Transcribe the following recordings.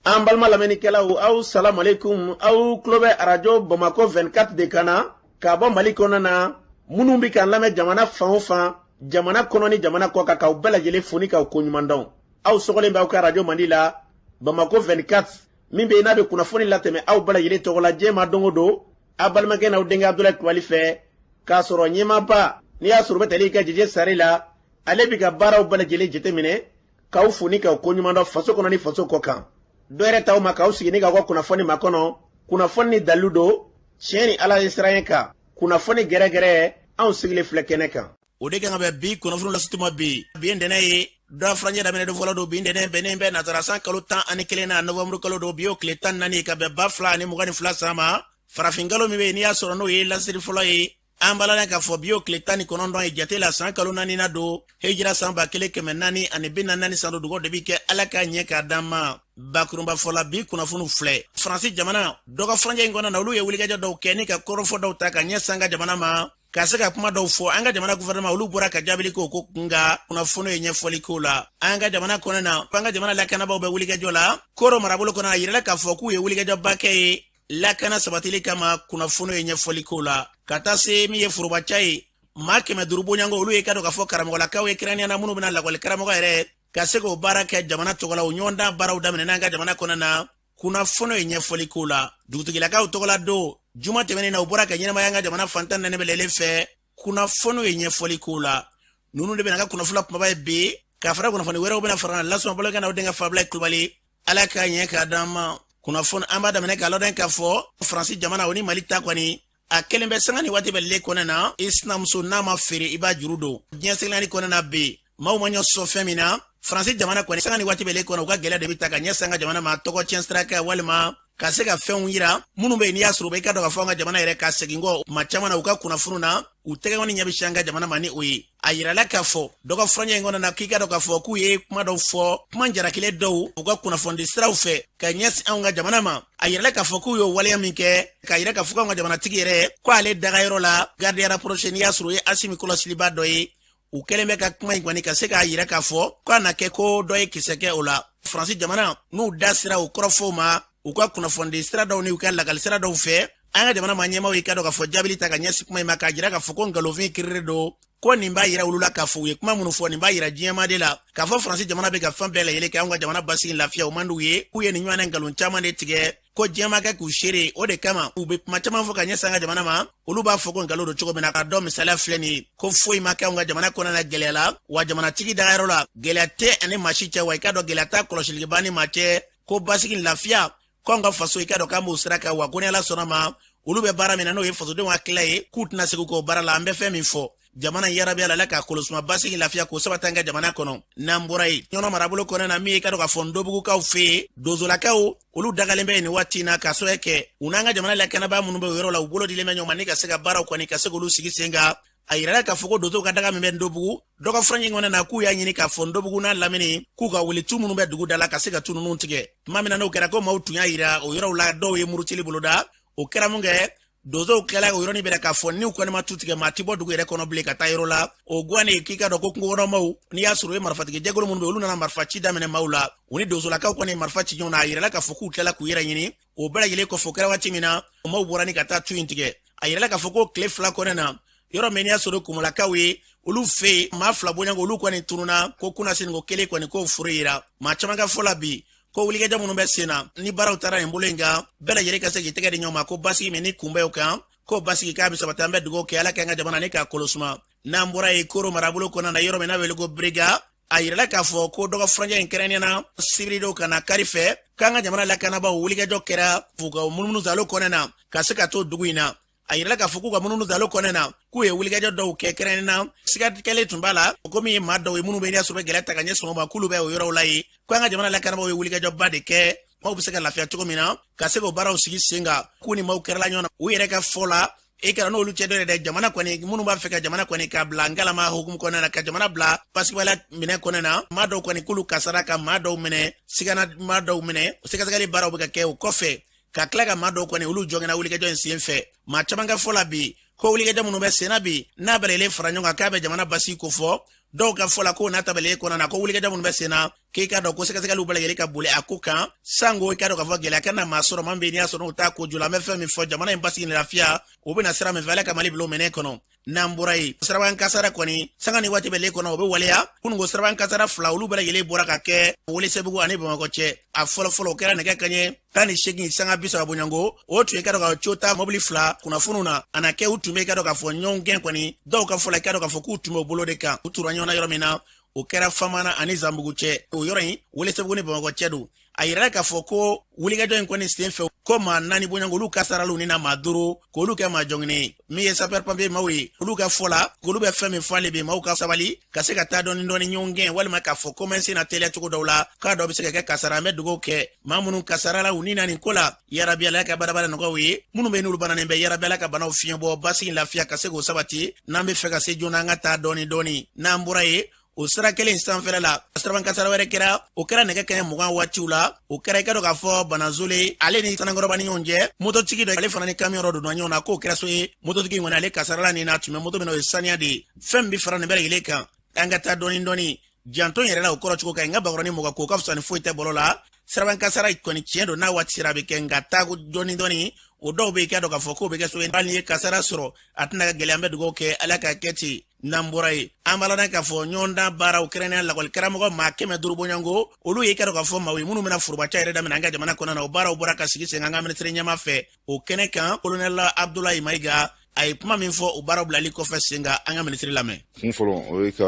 An balima lamɛnnikɛlaw, aw salamalekun. Aw tulo bɛ Arajo Bamakɔ 24 de kan na k'a bɔ Mali kɔnɔ na. Minnu bɛ k'an lamɛn jamana fan o fan, jamana kɔnɔ ni jamana kɔ kan, k'aw bɛɛ lajɛlen fo ni k'aw koɲuman dɔn. Aw sɔgɔlen bɛ aw ka arajo mandi la, Bamakɔ 24, min bɛ yen n'a bɛ kunnafoni latɛmɛ aw bɛɛ lajɛlen tɔgɔ la diɲɛ ma don o don, aw balimakɛ n'aw denkɛ Abudulayi Kulubali fɛ, k'a sɔrɔ ɲɛmaaba n'i y'a sɔrɔ u bɛ tali kɛ Jeje Sare la, ale bɛ ka baaraw bɛɛ lajɛlen jateminɛ, k'aw fo ni k'aw koɲuman dɔn faso kɔnɔ ni faso kɔ kan. Dɔ yɛrɛ t'aw ma k'aw sigi ni k'aw ka kunnafoni makɔnɔ, kunnafoni ni dalilu don, tiɲɛ ni Ala ye siran kan, kunnafoni gɛrɛgɛrɛ, anw sigilen filɛ kɛnɛ kan. O de kan ka bɛn bi kunnafoni lasituma. Bi ye ntɛnɛn ye, dɔ furancɛ daminɛ don fɔlɔ don. Bi ntɛnɛn bɛnnen bɛ nasara san kalo 11 na, novanburu kalo don. Bi y'o tile 14, ka bɛn 2022 san ma, farafin kalo min bɛ yen n'i y'a sɔrɔ n'o ye lasiri fɔlɔ ye. An b'a la k'a fɔ bi y'o tile 19 ye jate la, san kalo naani na don, hejira san 1444 san don. Dugawu de bi kɛ, Ala k'a ɲɛ k'a d'an ma. Bakurunba fɔla, bi kunnafoniw filɛ. Faransi jamana, dɔgɔ furancɛ in kɔnɔ na, olu ye wulikajɔ dɔw kɛ ni ka kɔrɔfɔ dɔw ta ka ɲɛsin an ka jamana ma, ka se ka kuma dɔw fɔ an ka jamana gouvernement. Olu bɔra ka jaabili k'o ko nka kunnafoni ye ɲɛfɔli k'o la. An ka jamana kɔnɔ na, an ka jamana lakanabaaw bɛ wulikajɔ la Koro marabolo kɔnɔ. A yirala k'a fɔ k'u ye wulikajɔba kɛ ye lakana sabatili kama. Kunnafoni ye ɲɛfɔli k'o la. Ka taa se min ye forobaca ye, maa 500 bɔɲɔgɔnko, olu ye ka dɔn k'a fɔ karamɔgɔlakaw ye, kɛrɛnkɛrɛnnenya na minnu bɛna lakɔli karamɔgɔ yɛrɛ ka se k'o baara kɛ jamana tɔgɔ la, o ɲɔgɔndan baaraw daminɛ n'an ka jamana kɔnɔ na. Kunnafoni ye ɲɛfɔli k'o la. Dugutigilakaw tɔgɔla don, juma tɛmɛnen na, u bɔra ka ɲɛnamaya an ka jamana fantan naani bɛɛ lajɛlen fɛ. Kunnafoni ye ɲɛfɔli k'o la. Ninnu de bɛna ka kunnafoni kumaba ye bi, k'a fara kunnafoni wɛrɛw bɛna fara lasuma balokan n'aw denkɛ Fabila Kulubali. Ala k'a ɲɛ k'a d'an ma. Kunnafoni an b'a daminɛ k'a lɔdɔn k'a fɔ Faransi jamana, o ni Mali ta kɔni, a kelen bɛ sanga ni waati bɛ le kɔnɛ na. I sinamuso n'a ma feere, i b'a juru don. Diɲɛ seginani kɔnɛ na bi, maaw ma ɲɔ sɔsɔ fɛn min na, Faransi jamana kɔni, sanga ni waati bɛ le kɔnɔ, u ka gɛlɛya de bɛ ta ka ɲɛsin an ka jamana ma, tɔgɔ tiɲɛ sira kan walima ka se ka fɛnw yira minnu bɛ yen n'i y'a sɔrɔ u bɛ i ka dɔn k'a fɔ an ka jamana yɛrɛ ka segin kɔ. Tuma caman na, u ka kunnafoniw na, u tɛgɛkɔni ɲɛ bɛ sin an ka jamana ma ni o ye. A yirala k'a fɔ dɔgɔ furancɛ in kɔnɔ na, k'i ka dɔn k'a fɔ k'u ye kuma dɔw fɔ, kuma jarakilen dɔw, u ka kunnafonidi siraw fɛ ka ɲɛsin anw ka jamana ma. A yirala k'a fɔ k'u y'o waleya min kɛ, k'a yira k'a fɔ k'anw ka jamanatigi yɛrɛ ko ale dagayɔrɔ la, garde rapproché, n'i y'a sɔrɔ o ye Asimi kɔlɔsiliba dɔ ye, u kɛlen bɛ ka kuma in kɔni ka se k'a yira k'a fɔ k'a na kɛ ko dɔ ye kisɛ kɛ o la. Faransi jamana n'u da sera o kɔrɔfɔw ma u ka kunnafonidi sira dɔw ni u ka lagali sira dɔw fɛ, an ka jamana ma ɲɛmaaw y'i ka dɔn k'a fɔ jaabili ta ka ɲɛsin kuma in ma, k'a jira k'a fɔ ko nkalonfin kiriri don, ko nin b'a yira olu la k'a fɔ u ye kuma minnu fɔ, nin b'a yira diɲɛmaa de la k'a fɔ Faransi jamana bɛ ka fɛn bɛɛ lajɛlen kɛ anw ka jamana basigi lafiya o man d'u ye, k'u ye nin ɲɔgɔnna nkalon caman de tigɛ, ko diɲɛmaa kɛ k'u seere. O de kama u bɛ kuma caman fɔ ka ɲɛsin an ka jamana ma, olu b'a fɔ ko nkalon don cogo min na. K'a dɔn misaliya filɛ nin ye, ko foyi ma kɛ anw ka jamana kɔnɔna na gɛlɛya la wa, jamanatigi dagayɔrɔ la gɛlɛya tɛ ani maa si cɛ wa, i k'a dɔn gɛlɛya t'a kɔlɔsilikɛba ni maa cɛ, ko basigi lafiya, ko anw ka faso, i k'a dɔn k'an b'o sira kan wa, ko ni Ala sɔnna ma, olu bɛ baara min na, n'o ye fasodenw hakilila ye, k'u tɛna segin k'o baara la. An bɛ fɛn min fɔ jamana in, yarabi Ala k'a kolosuma, basigi lafiya k'o sabati an ka jamana kɔnɔ. N'an bɔra yen, Ɲɔnɔ marabolo kɔnɔ na, min ye ka dɔn k'a fɔ Ndobugukaw fɛ yen, donsolakaw, olu dagalen bɛ yen nin waati in na, k'a sababu kɛ u n'an ka jamana lakanabaa minnu bɛ o yɔrɔ la, u bolo dilen bɛ ɲɔgɔn ma ni ka se ka baaraw kɔni ka se k'olu sigi sen kan. A yirala k'a fɔ ko donsow ka daga min bɛ Ndobugu dɔgɔ furancɛ in kɔnɔ na, k'u y'a ɲini k'a fɔ Ndobugu n'a lamini k'u ka wuli tu minnu bɛ dugu da la, ka se ka tu ninnu tigɛ. Tuma min na n'o kɛra, ko maaw tun y'a yira o yɔrɔw la, dɔw ye murutili boloda. O kɛra mun kɛ, donsow tilala o yɔrɔnin bɛɛ la k'a fɔ n'u kɔni ma tu tigɛ, maa ti bɔ dugu yɛrɛ kɔnɔ bilen ka taa yɔrɔ la. O guwanen, k'i ka dɔn ko kungokɔnɔmaw, n'i y'a sɔrɔ o ye marifatigi jɛkulu minnu bɛ, olu nana marifa ci daminɛ maaw la. U ni donsolakaw kɔni ye marifa ci ɲɔgɔn na. A yirala k'a fɔ k'u tilala k'u yɛrɛ ɲini. O bɛɛ lajɛlen kɔfɛ, o kɛra waati min na, maaw bɔra ni ka taa tu in tigɛ. A yirala k'a fɔ ko tile 2 kɔnɔ na, yɔrɔ min n'i y'a sɔrɔ kumulakaw ye, olu fɛ yen, maa 2 bɔɲɔgɔn, olu kɔni tununa, ko kunasini ko kelen kɔni k'o furu yira. Maa caman ka fɔ la bi, ko wulikajɔ minnu bɛ sen na ni baaraw taara nin bolo in kan, bɛɛ lajɛlen ka se k'i tɛgɛ di ɲɔgɔn ma, ko basigi min ni kunbɛw kan, ko basigi k'a bɛ sabati. An bɛ dugawu kɛ, Ala k'an ka jamana ni k'a kolosuma. N'an bɔra yen, Koro marabolo kɔnɔna na, yɔrɔ min n'a wele ko Berega, a yirala k'a fɔ ko dɔgɔ furancɛ in kɛrɛnkɛrɛnnenya na, sibiridon ka na kari fɛ, k'an ka jamana lakanabaaw wulikajɔ kɛra f'u ka munumunu zalo kɔnɛ na ka se ka to dugu in na. A yirala k'a fɔ k'u ka munumunu zalo kɔnɛ na, k'u ye wulikajɔ dɔw kɛ, kɛrɛnkɛrɛnnenya na siga kɛlen tun b'a la ko min ye maa dɔw ye minnu bɛ n'i y'a sɔrɔ gɛlɛya ta ka ɲɛsin o ma, k'olu bɛ o yɔrɔw la yen, ko an ka jamana lakanabaaw ye wulikajɔba de kɛ maaw bɛ se ka lafiya cogo min na, ka se k'o baaraw sigi sen kan. K'u ni maaw kɛrɛla ɲɔgɔn na, u yɛrɛ ka fɔ la, e kɛra n'olu cɛ dɔ yɛrɛ dɛ, jamana kɔni minnu b'a fɛ ka jamana kɔni ka bila ngalama hukumu kɔnɔna na, ka jamana bila basigibaliya minɛ kɔnɔna na, maa dɔw kɔni k'olu kasara ka maa dɔw minɛ, sigana maa dɔw minɛ, sɛgɛsɛgɛli baaraw bɛ ka kɛ o kɔfɛ, ka tila ka maa dɔw kɔni olu jɔngɛnna wulikajɔ in sen fɛ. Maa caman ka fɔ la bi, ko wulikajɔ minnu bɛ senna bi, n'a bɛɛ lajɛlen fara ɲɔgɔn kan, k'a bɛ jamana basigi kofɔ. Dɔw ka fɔ la k'o n'a tabale kɔnɔ na, ko wulikajɔ minnu bɛ sen na, k'i k'a dɔn ko sɛgɛsɛgɛliw bɛɛ lajɛlen ka boli a ko kan, sango i k'a dɔn k'a fɔ gɛlɛya kana maa sɔrɔ maa min bɛ n'i y'a sɔrɔ n'u t'a ko jo la. An bɛ fɛn min fɔ, jamana in basigi ni lafiya, o bɛna sira min fɛ, Ala ka Mali bila o minɛn kɔnɔ. N'an bɔra yen, sirabakan kasara kɔni, sanga ni waati bɛɛ le kɔnɔ, o bɛ waleya. Kununko sirabakan kasara fila, olu bɛɛ lajɛlen bɔra ka kɛ Welesebugu ani Bamakɔ cɛ. A fɔlɔfɔlɔ, o kɛra nɛgɛ kaɲɛ 18:30 bonyanko. O tun ye k'a dɔn ka cota mobili fila kunnafoniw na a na kɛ, u tun bɛ k'a dɔn k'a fɔ ɲɔgɔn gɛn kɔni. Dɔw ka fɔ la, k'a dɔn k'a fɔ k'u tun b'o bolo de kan, u tura ɲɔgɔn na yɔrɔ min na, o kɛra Famana ani Zanbugu cɛ. O yɔrɔ in, Welesebugu ni Bamakɔ cɛ don. A yirala k'a fɔ ko wulikajɔ in kɔni sen fɛ, ko maa naani bonyanko, olu kasaraliw ni na maa duuru k'olu kɛ maa jɔngini ye. Min ye sapeur pompier maaw ye, olu ka fɔ la k'olu bɛ fɛn min fɔ ale bi, maaw ka sabali ka se ka taa dɔɔni dɔɔni. Ɲɔgɔn gɛn walima k'a fɔ commencer na teliya cogo dɔw la, k'a dɔ bɛ se ka kɛ kasara. An bɛ dugawu kɛ maa minnu kasarala u ni na nin ko la, yarabi Ala ka badabada nɔgɔw ye. Minnu bɛ n'olu bananen bɛ, yarabi Ala ka banaw fiɲɛ bɔ, basigi lafiya ka se k'o sabati. N'an bɛ fɛ ka se joona, an ka taa dɔɔni dɔɔni. N'an bɔra yen, o sira kelen sanfɛla la, siraban kasara wɛrɛ kɛra. O kɛra nɛgɛ kaɲɛ 20 waatiw la. O kɛra, i ka dɔn k'a fɔ, Banazole ale ni Sanankɔrɔba ni ɲɔgɔn cɛ. Mototigi dɔ, ale fana ni kamiyɔn dɔ donna ɲɔgɔn na, k'o kɛra so ye. Mototigi kɔni, ale kasarala nin na, tun bɛ moto min na, o ye saniya de ye. Fɛn min bɛ fara nin bɛɛ lajɛlen kan, an ka taa dɔɔni dɔɔni, janto yɛrɛ la, o kɔrɔ cogo ka ɲi. N ka bakɔrɔni mɔgɔ k'o ka fisa ni foyi tɛ bɔlɔ la. Siraban kasara kɔni, tiɲɛ don, n'a waati sera, a bɛ kɛ, nka taa dɔɔni dɔɔni. O dɔw bɛ yen, i k'a dɔn k'a fɔ k'o bɛ kɛ so ye. Hali n'i ye kasara sɔrɔ, a tɛna ka gɛlɛya. An bɛ dugawu kɛ, Ala ka kɛ ten. N'an bɔra yen, an b'a ladɔn k'a fɔ ɲɔgɔndan baaraw, kɛrɛnkɛrɛnnenya lakɔli karamɔgɔ maa 500 bɔɲɔgɔnko, olu ye, i ka dɔn k'a fɔ, maaw ye minnu bɛna forobaca yɛrɛ daminɛ an ka jamana kɔnɔ na. O baaraw bɔra ka sigi sen kan an ka minisiri ɲɛmaa fɛ. O kɛnɛ kan, kolonɛli Abdulayi Mayiga, a ye kuma min fɔ o baaraw bilali kɔfɛ sen kan, an ka minisiri lamɛn. Kun fɔlɔ, o ye ka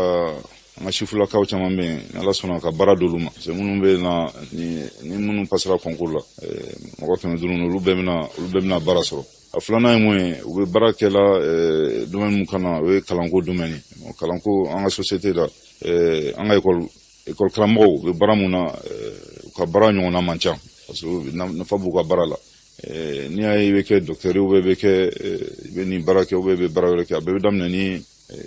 an ka sifilakaw caman bɛ yen, ni Ala sɔnna, ka baara d'olu ma, parce que minnu bɛ na ni minnu pasera concours la, mɔgɔ 500, olu bɛɛ bɛna baara sɔrɔ. A filanan ye mun ye? U bɛ baara kɛla domaine mun kana, o ye kalanko domaine ye. Kalanko, an ka société la, an ka école karamɔgɔw u bɛ baara mun na, u ka baara ɲɔgɔnna man ca, parce que nafa b'u ka baara la. N'i y'a ye i bɛ kɛ docteur ye, ou bien i bɛ kɛ, i bɛ nin baara kɛ, ou bien i bɛ baara wɛrɛ kɛ, a bɛɛ bɛ daminɛ ni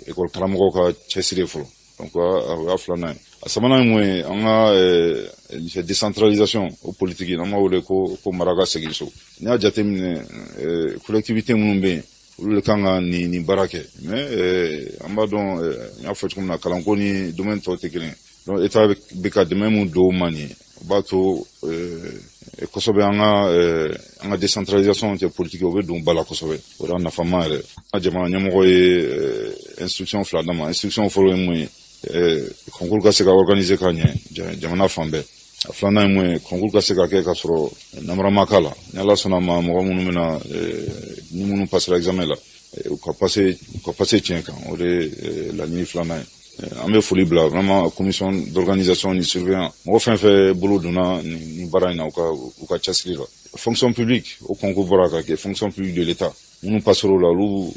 école karamɔgɔw ka cɛsiri ye fɔlɔ. Donc o y'a filanan ye. A sabanan ye mun ye? An ka décentralisation, o politique, n'an b'a wele ko mara ka segin so. N'i y'a jateminɛ, collectivité minnu bɛ yen, olu de kan ka nin baara kɛ. Mais an b'a dɔn, n y'a fɔ cogo min na, kalanko ni domaine tɔw tɛ kelen ye. Donc État bɛ ka dɛmɛ mun don u ma nin ye, o b'a to kosɛbɛ an ka décentralisation tɛ politique, o bɛ don ba la kosɛbɛ. O de nafama yɛrɛ. An ka jamana ɲɛmɔgɔ ye instruction fila d'an ma. Instruction fɔlɔ ye mun ye? Concours ka se ka organiser ka ɲɛ jamana fan bɛɛ. A filanan ye mun ye? Concours ka se ka kɛ ka sɔrɔ namara ma k'a la. Ni Ala sɔnna ma, mɔgɔ minnu bɛna, ni minnu passera examen la, u ka passer tiɲɛ kan, o de ye laɲini filanan ye. An bɛ foli bila vraiment commission d'organisation ni surveillant, mɔgɔ fɛn fɛn bolo donna nin baara in na, u ka cɛsiri la. Fonction publique, o concours bɔra ka kɛ, fonction publique de l'État, minnu passer'o la, olu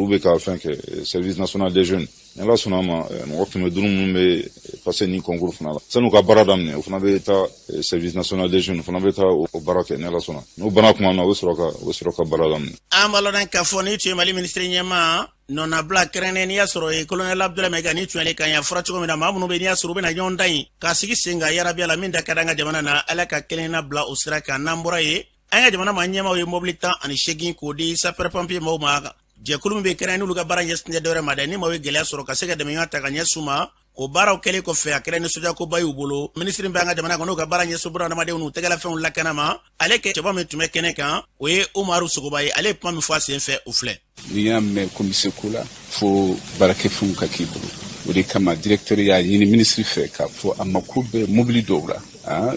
bɛ ka fɛn kɛ service national des jeunes. Ni Ala sɔnna a ma, mɔgɔ 500 minnu bɛ passer nin concours fana la, san'u ka baara daminɛ, o fana bɛ taa service national des jeunes, o fana bɛ taa o baara kɛ. Ni Ala sɔnna, n'o banna tuma min na, u bɛ sɔrɔ ka baara daminɛ. An b'a lɔn k'a fɔ ni tun ye Mali minisiri ɲɛmaa nɔnabila kɛrɛnkɛrɛn, n'i y'a sɔrɔ ye colonel Abdulayi Mayiga, ni tun y'ale kan. Y'a fɔra cogo min na, maa minnu bɛ n'i y'a sɔrɔ u bɛna ɲɔgɔn dan in k'a sigi sen kan, yarabi la min da ka di an ka jamana na, Ala ka kelenna bila o sira kan. N'an bɔra yen, an ka jamana maa ɲɛmaaw ye mobili 18 k'o di sapeur pompier maaw ma. Jɛkulu min bɛ kɛrɛn n'olu ka baara ɲɛsin tɛ dɔwɛrɛ ma dɛ, ni maaw ye gɛlɛya sɔrɔ, ka se ka dɛmɛɲɔgɔn ta ka ɲɛsin u ma. O baaraw kɛlen kɔfɛ, a kɛra nisɔndiyakoba y'u bolo. Minisiri bɛ an ka jamana kɔnɔ, n'u ka baara ɲɛsin buna adamadenw n'u tɛgɛlafɛnw lakana ma, ale kɛ cɛba min tun bɛ kɛnɛ kan, o ye Umaru Sogoba ye. Ale ye kuma min fɔ a sen fɛ, o filɛ. N'i y'a mɛn ko bɛ se ko la, fo baarakɛfɛnw ka k'i bolo. O de kama directeur y'a ɲini minisiri fɛ k'a fɔ a mako bɛ mobili dɔw la.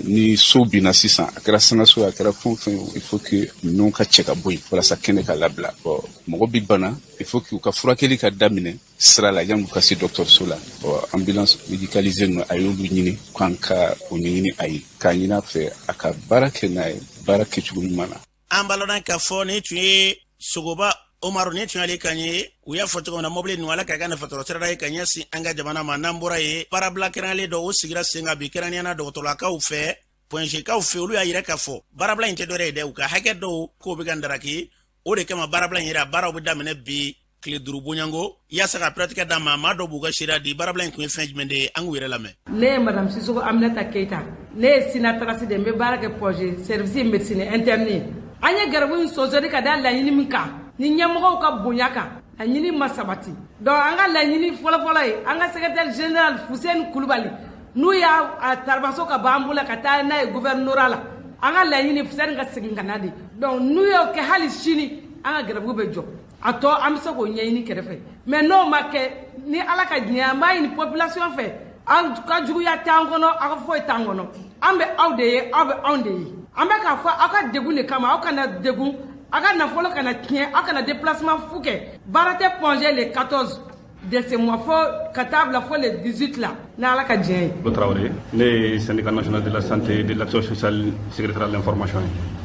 Ni so binna sisan, a kɛra sangaso, a kɛra fɛn o fɛn, il faut que ninnu ka cɛ ka bɔ yen walasa kɛnɛ ka labila. Bon, mɔgɔ bi bana, il faut que u ka furakɛli ka daminɛ sira la yan'u ka se dɔgɔtɔrɔso la. Bon, ambulance médicalisée ninnu, a y'olu ɲini k'an ka o ɲɛɲini a ye, k'a ɲini a fɛ a ka baara kɛ n'a ye, baara kɛcogo ɲuman na. An b'a lɔn k'a fɔ ni tun ye Sogoba Umaru, ni tun y'ale kan ye. U y'a fɔ cogo min na, mobili ninnu, Ala ka kɛ nafatɔrɔ sirada ye ka ɲɛsin an ka jamana ma. N'an bɔra yen, baarabila kɛrɛnkɛrɛnlen dɔ, o sigira sen kan bi, kɛrɛnkɛrɛnnenya dɔgɔtɔrɔlakaw fɛ, Point Gkaw fɛ. Olu y'a yira k'a fɔ baarabila in tɛ dɔwɛrɛ ye dɛ, u ka hakɛ dɔw k'o bɛ ka daraki. O de kama baarabila in yɛrɛ, a baaraw bɛ daminɛ bi tile 5 bonyanko, yaasa ka piratigɛ d'a ma. Maa dɔw b'u ka seereya di. Baarabila in kun ye fɛn jumɛn de ye? An k'u yɛrɛ lamɛn. Ne ye madame Sisoko Aminata Keita, ne ye Sinatrasi de, n bɛ baara kɛ Point G, service médecine interne ye. An ye grève in sɔsɔli ka da laɲini min kan ni ɲɛmɔgɔw ka bonya kan, laɲini ma sabati. Donc an ka laɲini fɔlɔfɔlɔ ye, an ka secrétaire général Fuseni Kulubali, n'u y'a a taribaso ka bɔ an bolo ka taa n'a ye gouvernorat la, an ka laɲini Fuseni ka segin ka na de. Donc n'u y'o kɛ, hali sini an ka grève bɛ jɔ, a tɔ an bɛ se k'o ɲɛɲini kɛrɛfɛ. Mais n'o ma kɛ, ni Ala ka diɲɛ, an b'a ɲini population fɛ, an ka juguya t'an kɔnɔ, aw ka foyi t'an kɔnɔ, an bɛ aw de ye, aw bɛ anw de ye. An bɛ k'a fɔ aw ka degun de kama, aw kana degun, aw ka nafolo kana tiɲɛ, aw kana déplacement fu kɛ. Baara tɛ Point G le 14 de ce mois fo ka taa bila fo le 18 la, ni Ala ka diɲɛ ye. Traoré, ne ye Syndicat national de la santé et de l'action sociale, secrétaire à l'information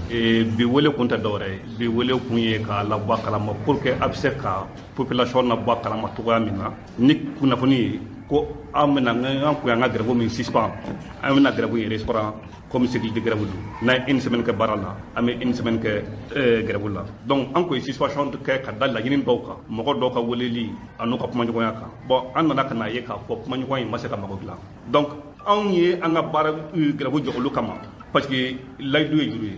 ye. Bi wele kun tɛ dɔwɛrɛ ye, bi wele kun ye k'a labɔ a kalama pour que a bɛ se ka population nabɔ a kalama cogoya min na ni kunnafoni ye ko an bɛna, an kun y'an ka grève min suspend, an bɛna grève in reprend. Comme cycle de grève don, n'an ye une semaine kɛ baara la, an bɛ une semaine kɛ grève la. Donc an kun ye suspension kɛ ka da laɲini dɔw kan, mɔgɔ dɔw ka weleli a n'u ka kumaɲɔgɔnya kan. Bon, an nana ka na ye k'a fɔ kumaɲɔgɔnya in ma se ka mago dilan. Donc anw ye an ka baara grève jɔ olu kama, parce que layidu ye juru ye.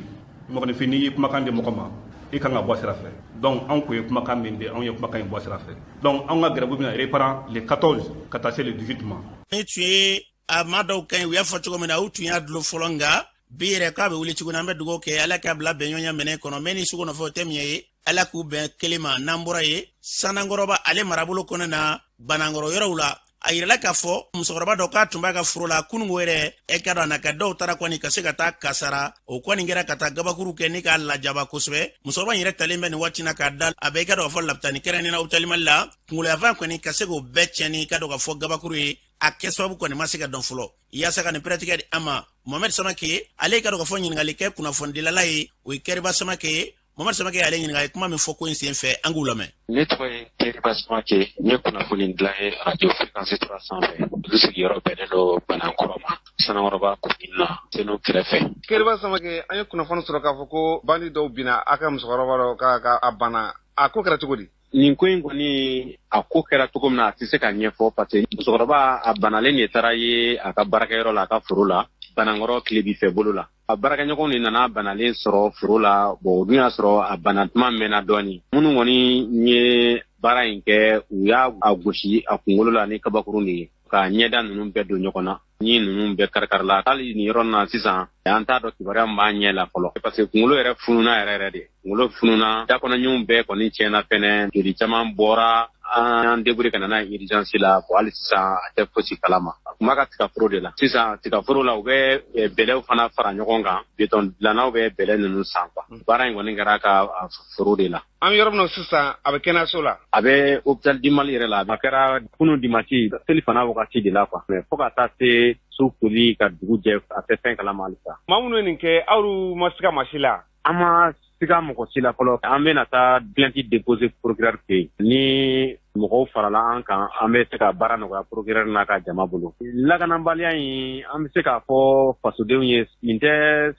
Mɔgɔninfin, n'i ye kumakan di mɔgɔ ma, i kan ka bɔ sira fɛ. Donc anw kun ye kumakan min di, anw ye kumakan in bɔ sira fɛ. Donc anw ka grève bɛna reprend le 14 ka taa se le 18 ma. Ni tun ye a maa dɔw ka ɲi, u y'a fɔ cogo min na, u tun y'a dulon fɔlɔ, nka bi yɛrɛ k'a bɛ wuli tuguni. An bɛ dugawu kɛ, Ala k'a bila bɛnɲɔgɔnya minɛ kɔnɔ. Mɛ ni sugu nɔfɛ, o tɛ min ye, Ala k'u bɛn kelen ma. N'an bɔra ye, Sanankɔrɔba ale marabolo kɔnɔ na, Banankɔrɔ yɔrɔw la, a yirala k'a fɔ musokɔrɔba dɔ k'a tun b'a ka foro la kunungo yɛrɛ. E ka dɔn a na ka dɔw taara kɔni ka se ka taa kasara, o kɔni kɛra ka taa gabakuru kɛ ni k'a lajaba kosɛbɛ. Musokɔrɔba in yɛrɛ talen bɛ nin waati na k'a da a bɛ i ka dɔn k'a fɔ lapitani kɛrɛnnen na, Hôpital Mali la. Kunkoloyafan kɔni ka se k'o bɛɛ tiɲɛni ka dɔn k'a fɔ gabakuru ye, a kɛ sababu kɔni ma se ka dɔn fɔlɔ. Yaasa ka nin pɛrɛtigɛ di an ma, Mohamɛd Samake ale ka dɔn k'a fɔ ɲininkali kɛ kunnafonidilala ye, o ye Kɛriba Samake ye. Mohamɛd Samake y'ale ɲininka, a ye kuma min fɔ ko in sen fɛ, an k'u lamɛn. Ne tɔgɔ ye Teriba Samake, n ye kunnafoni dilan ye radio Fréquence 3 sanfɛ. Olu sigiyɔrɔ bɛnnen don Banankɔrɔ ma, Sanankɔrɔba commune na, Senu kɛrɛfɛ. Keriba Samake, an ye kunnafoni sɔrɔ k'a fɔ ko bandi dɔw binna a ka musokɔrɔba dɔ ka a bana. A ko kɛra cogo di? Nin ko in kɔni, a ko kɛra cogo min na, a tɛ se ka ɲɛfɔ, parce que musokɔrɔba a banalen de taara ye a ka baarakɛyɔrɔ la, a ka foro la, Banankɔrɔ tilebi fɛ bolo la. A baarakɛɲɔgɔnw de nana banalen sɔrɔ foro la. Bon, o dun y'a sɔrɔ a bana tuma mɛnna dɔɔni. Minnu kɔni ye baara in kɛ, u y'a gosi a kunkolo la ni kabakurun de ye, ka ɲɛda ninnu bɛɛ don ɲɔgɔn na, ni ninnu bɛɛ kari-karila. Hali nin yɔrɔ na sisan, an t'a dɔn kibaruya min b'a ɲɛ la fɔlɔ, parce que kunkolo yɛrɛ fununa yɛrɛ yɛrɛ de, kunkolo fununa, dakɔnɔɲinw bɛɛ kɔni tiɲɛna fɛnɛ, joli caman bɔra. An débrouillé ka na n'a ye urgence la. Bon, hali sisan a tɛ fosi kalama. A kun b'a ka tigaforo de la. Sisan tigaforo la, u bɛ bɛlɛw fana fara ɲɔgɔn kan, béton dilannaw bɛ bɛlɛ ninnu san quoi. Baara in kɔni kɛra ka foro de la. An bɛ yɔrɔ min na sisan, a bɛ kɛnɛyaso la? A bɛ hôpital du Mali yɛrɛ la. A kɛra kunun dimanche seli fana wagati de la quoi, mais fo ka taa se su koli ka dugu jɛ, a tɛ fɛn kalama halisa. Maa minnu ye nin kɛ, aw ma se ka maa si la? An ma siga mɔgɔ si la fɔlɔ. An bɛna taa plainte déposer procureur fɛ yen. Ni mɔgɔw farala an kan, an bɛ se ka baara nɔgɔya procureur n'a ka jama bolo. Lakanabaliya in, an bɛ se k'a fɔ fasodenw ye, nin tɛ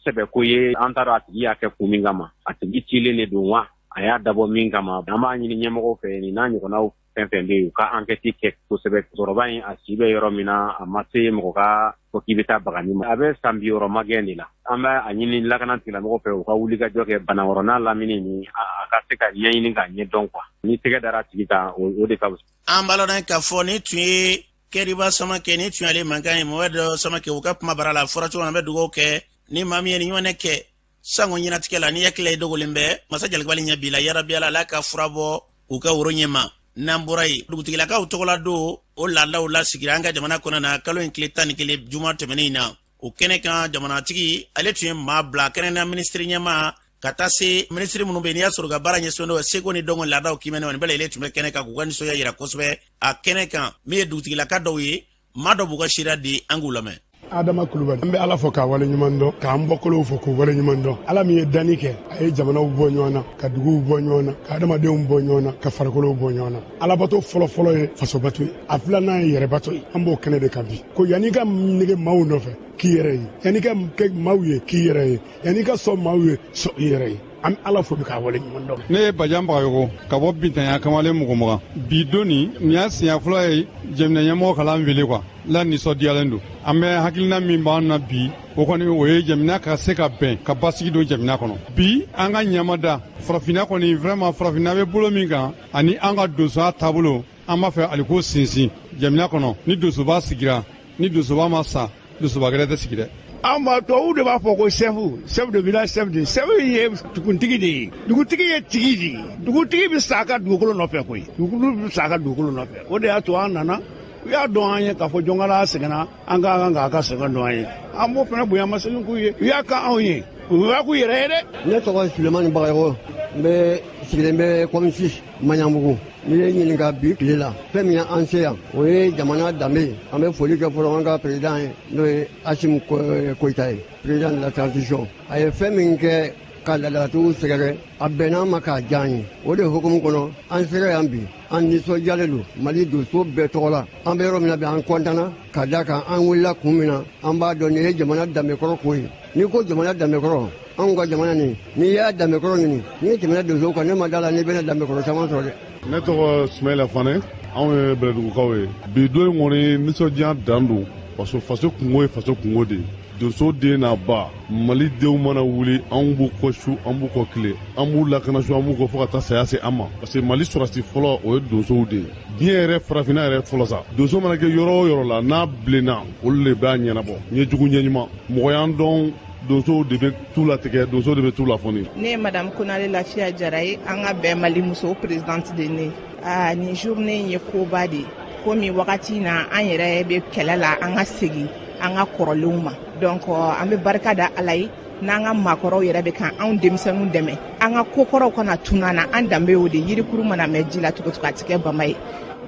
sɛbɛko ye. An t'a dɔn a tigi y'a kɛ kun min kama, a tigi cilen de don wa, a y'a dabɔ min kama. An b'a ɲini ɲɛmɔgɔw fɛ, nin n'a ɲɔgɔnnaw fɛn fɛn bɛ yen, u ka enquête kɛ kosɛbɛ. Musokɔrɔba in, a si bɛ yɔrɔ min na, a ma se mɔgɔ ka fɔ k'i bɛ taa bagani ma. A bɛ san 60 magɛn de la. An bɛ a ɲini lakana tigilamɔgɔw fɛ, u ka wuli ka jɔ kɛ Banankɔrɔ n'a lamini ni a ka se ka ɲɛɲini k'a ɲɛdɔn quoi. Ni tɛgɛ dara a tigi kan, o de ka fisa. An b'a lɔn k'a fɔ ni tun ye Kɛriba Samakɛ, ni tun y'ale mankan ye, Mohamɛd Samakɛ, u ka kuma bara la. A fɔra cogo min na, an bɛ dugawu kɛ ni maa min ye nin ɲɔgɔnna kɛ sango ɲɛnatigɛ la, ni hakili ye dogolen bɛ masa jalakibali ɲɛ b'i la, yarabi Ala, Ala ka fura bɔ u ka woro ɲɛ ma. N'an bɔra yen, dugutigilakaw tɔgɔla don, o laadaw lasigira an ka jamana kɔnɔ na kalo in tile 11, juma tɛmɛnen in na. O kɛnɛ kan, jamanatigi ale tun ye maa bila kɛrɛnkɛrɛnnenya minisiri ɲɛma ka taa se minisiri minnu bɛ yen, n'i y'a sɔrɔ ka baara ɲɛsinnen don seko ni dɔnko, laadaw kiimɛni ma, nin bɛɛ lajɛlen tun bɛ kɛnɛ kan k'u ka nisɔndiya yira kosɛbɛ a kɛnɛ kan. Min ye dugutigilaka dɔw ye, maa dɔ b'u ka seereya di, an k'u lamɛn. Adama Kulubali. An bɛ Ala fɔ k'a waleɲuman dɔn, k'an bɔkolow fɔ k'u waleɲuman dɔn. Ala min ye danni kɛ, a ye jamanaw bɔ ɲɔgɔn na, ka duguw bɔ ɲɔgɔn na, ka adamadenw bɔ ɲɔgɔn na, ka farikolow bɔ ɲɔgɔn na. Alabato fɔlɔfɔlɔ ye fasobato ye, a filanan ye yɛrɛbato ye. An b'o kɛnɛ de kan bi ko yanni ka nege maaw nɔfɛ, k'i yɛrɛ ye, yanni ka kɛ maaw ye, k'i yɛrɛ ye, yanni ka sɔn maaw ye, sɔn i yɛrɛ ye. An bɛ Ala fo bi k'a waleɲuman dɔn. Ne ye Bajan Bagayogo ka bɔ Bintanya kamalen 20. Bi don nin, nin y'a siɲɛ fɔlɔ ye jamana ɲɛmɔgɔ kalan wele quoi. La nisɔndiyalen don. An bɛ hakilina min b'an na bi, o kɔni o ye jamana ka se ka bɛn, ka basigi don jamana kɔnɔ. Bi an ka ɲamada Farafinna kɔni, vraiment, farafinna bɛ bolo min kan ani an ka donsoya taabolo, an b'a fɛ ale ko sinsin jamana kɔnɔ. Ni donsoba sigira, ni donsoba ma sa, donsoba gɛrɛ tɛ sigi dɛ. An b'a, tubabuw de b'a fɔ ko chef, chef de village, chef de chef ye kuntigi de ye, dugutigi ye tigi de ye. Dugutigi bɛ sa a ka dugukolo nɔfɛ koyi, dugukolo bɛ sa a ka dugukolo nɔfɛ. O de y'a to an nana, u y'a dɔn an ye k'a fɔ Jɔnkala sɛgɛnna, an ka kan k'a ka sɛgɛn dɔn an ye. An b'o fana bonya masegin k'u ye, u y'a kan anw ye, u y'a k'u yɛrɛ ye dɛ. Ne tɔgɔ ye Sulemani Bagayogo, n bɛ sigilen bɛ commune 6, Maɲanbugu. N'i ye ɲininka bi tile la, fɛn min y'an se yan, o ye jamana danbe ye. An bɛ foli kɛ fɔlɔ an ka président ye, n'o ye Assimi Goïta ye, président de la transition. A ye fɛn min kɛ ka laadalatigiw sɛgɛrɛ, a bɛnna an ma k'a diya an ye. O de hukumu kɔnɔ an sera yan bi. An nisɔndiyalen don Mali donso bɛɛ tɔgɔ la. An bɛ yɔrɔ min na bi, an kɔntanna ka da kan an wulila kun min na, an b'a dɔn nin ye jamana danbekɔrɔ ko ye. N'i ko jamana danbekɔrɔ, anw ka jamana nin, n'i y'a danbekɔrɔ ɲini, n'i ye tɛmɛna donsow kan, ne ma da la n'i bɛna danbekɔrɔ caman sɔrɔ dɛ. Ne tɔgɔ Sumayila Fane, anw ye Bɛlɛdugukaw ye. Bi don in kɔni, nisɔndiya dan don, parce que faso kungo ye faso kungo de ye. Donso den n'a ba, Mali denw mana wuli, anw b'u kɔ su, an b'u kɔ tile, an b'u lakana su, an b'u kɔ fo ka taa saya se an ma, parce que Mali sɔrɔsi fɔlɔ, o ye donsow de ye. Diɲɛ yɛrɛ, farafinna yɛrɛ fɔlɔ sa, donso mana kɛ yɔrɔ o yɔrɔ la n'a bilenna, olu de b'a ɲɛnabɔ. Ɲɛjugu ɲɛɲuman, mɔgɔ y'an dɔn, donsow de bɛ tu latigɛ, donsow de bɛ tu lafɔni. Ne ye madame Konare Lafiya Jara ye, an ka bɛn Mali musow présidente de. Ne aa, nin journée in ye koba de ye, komi wagati na an yɛrɛ bɛ kɛlɛ la an ka segin an ka kɔrɔlenw ma. Donc an bɛ barika da Ala ye n'an ka maakɔrɔw yɛrɛ bɛ kan anw denmisɛnninw dɛmɛ an ka kokɔrɔw kana tunun an na. An danbe y'o de, yirikuru mana mɛn ji la cogo cogo, a tɛ kɛ bama ye.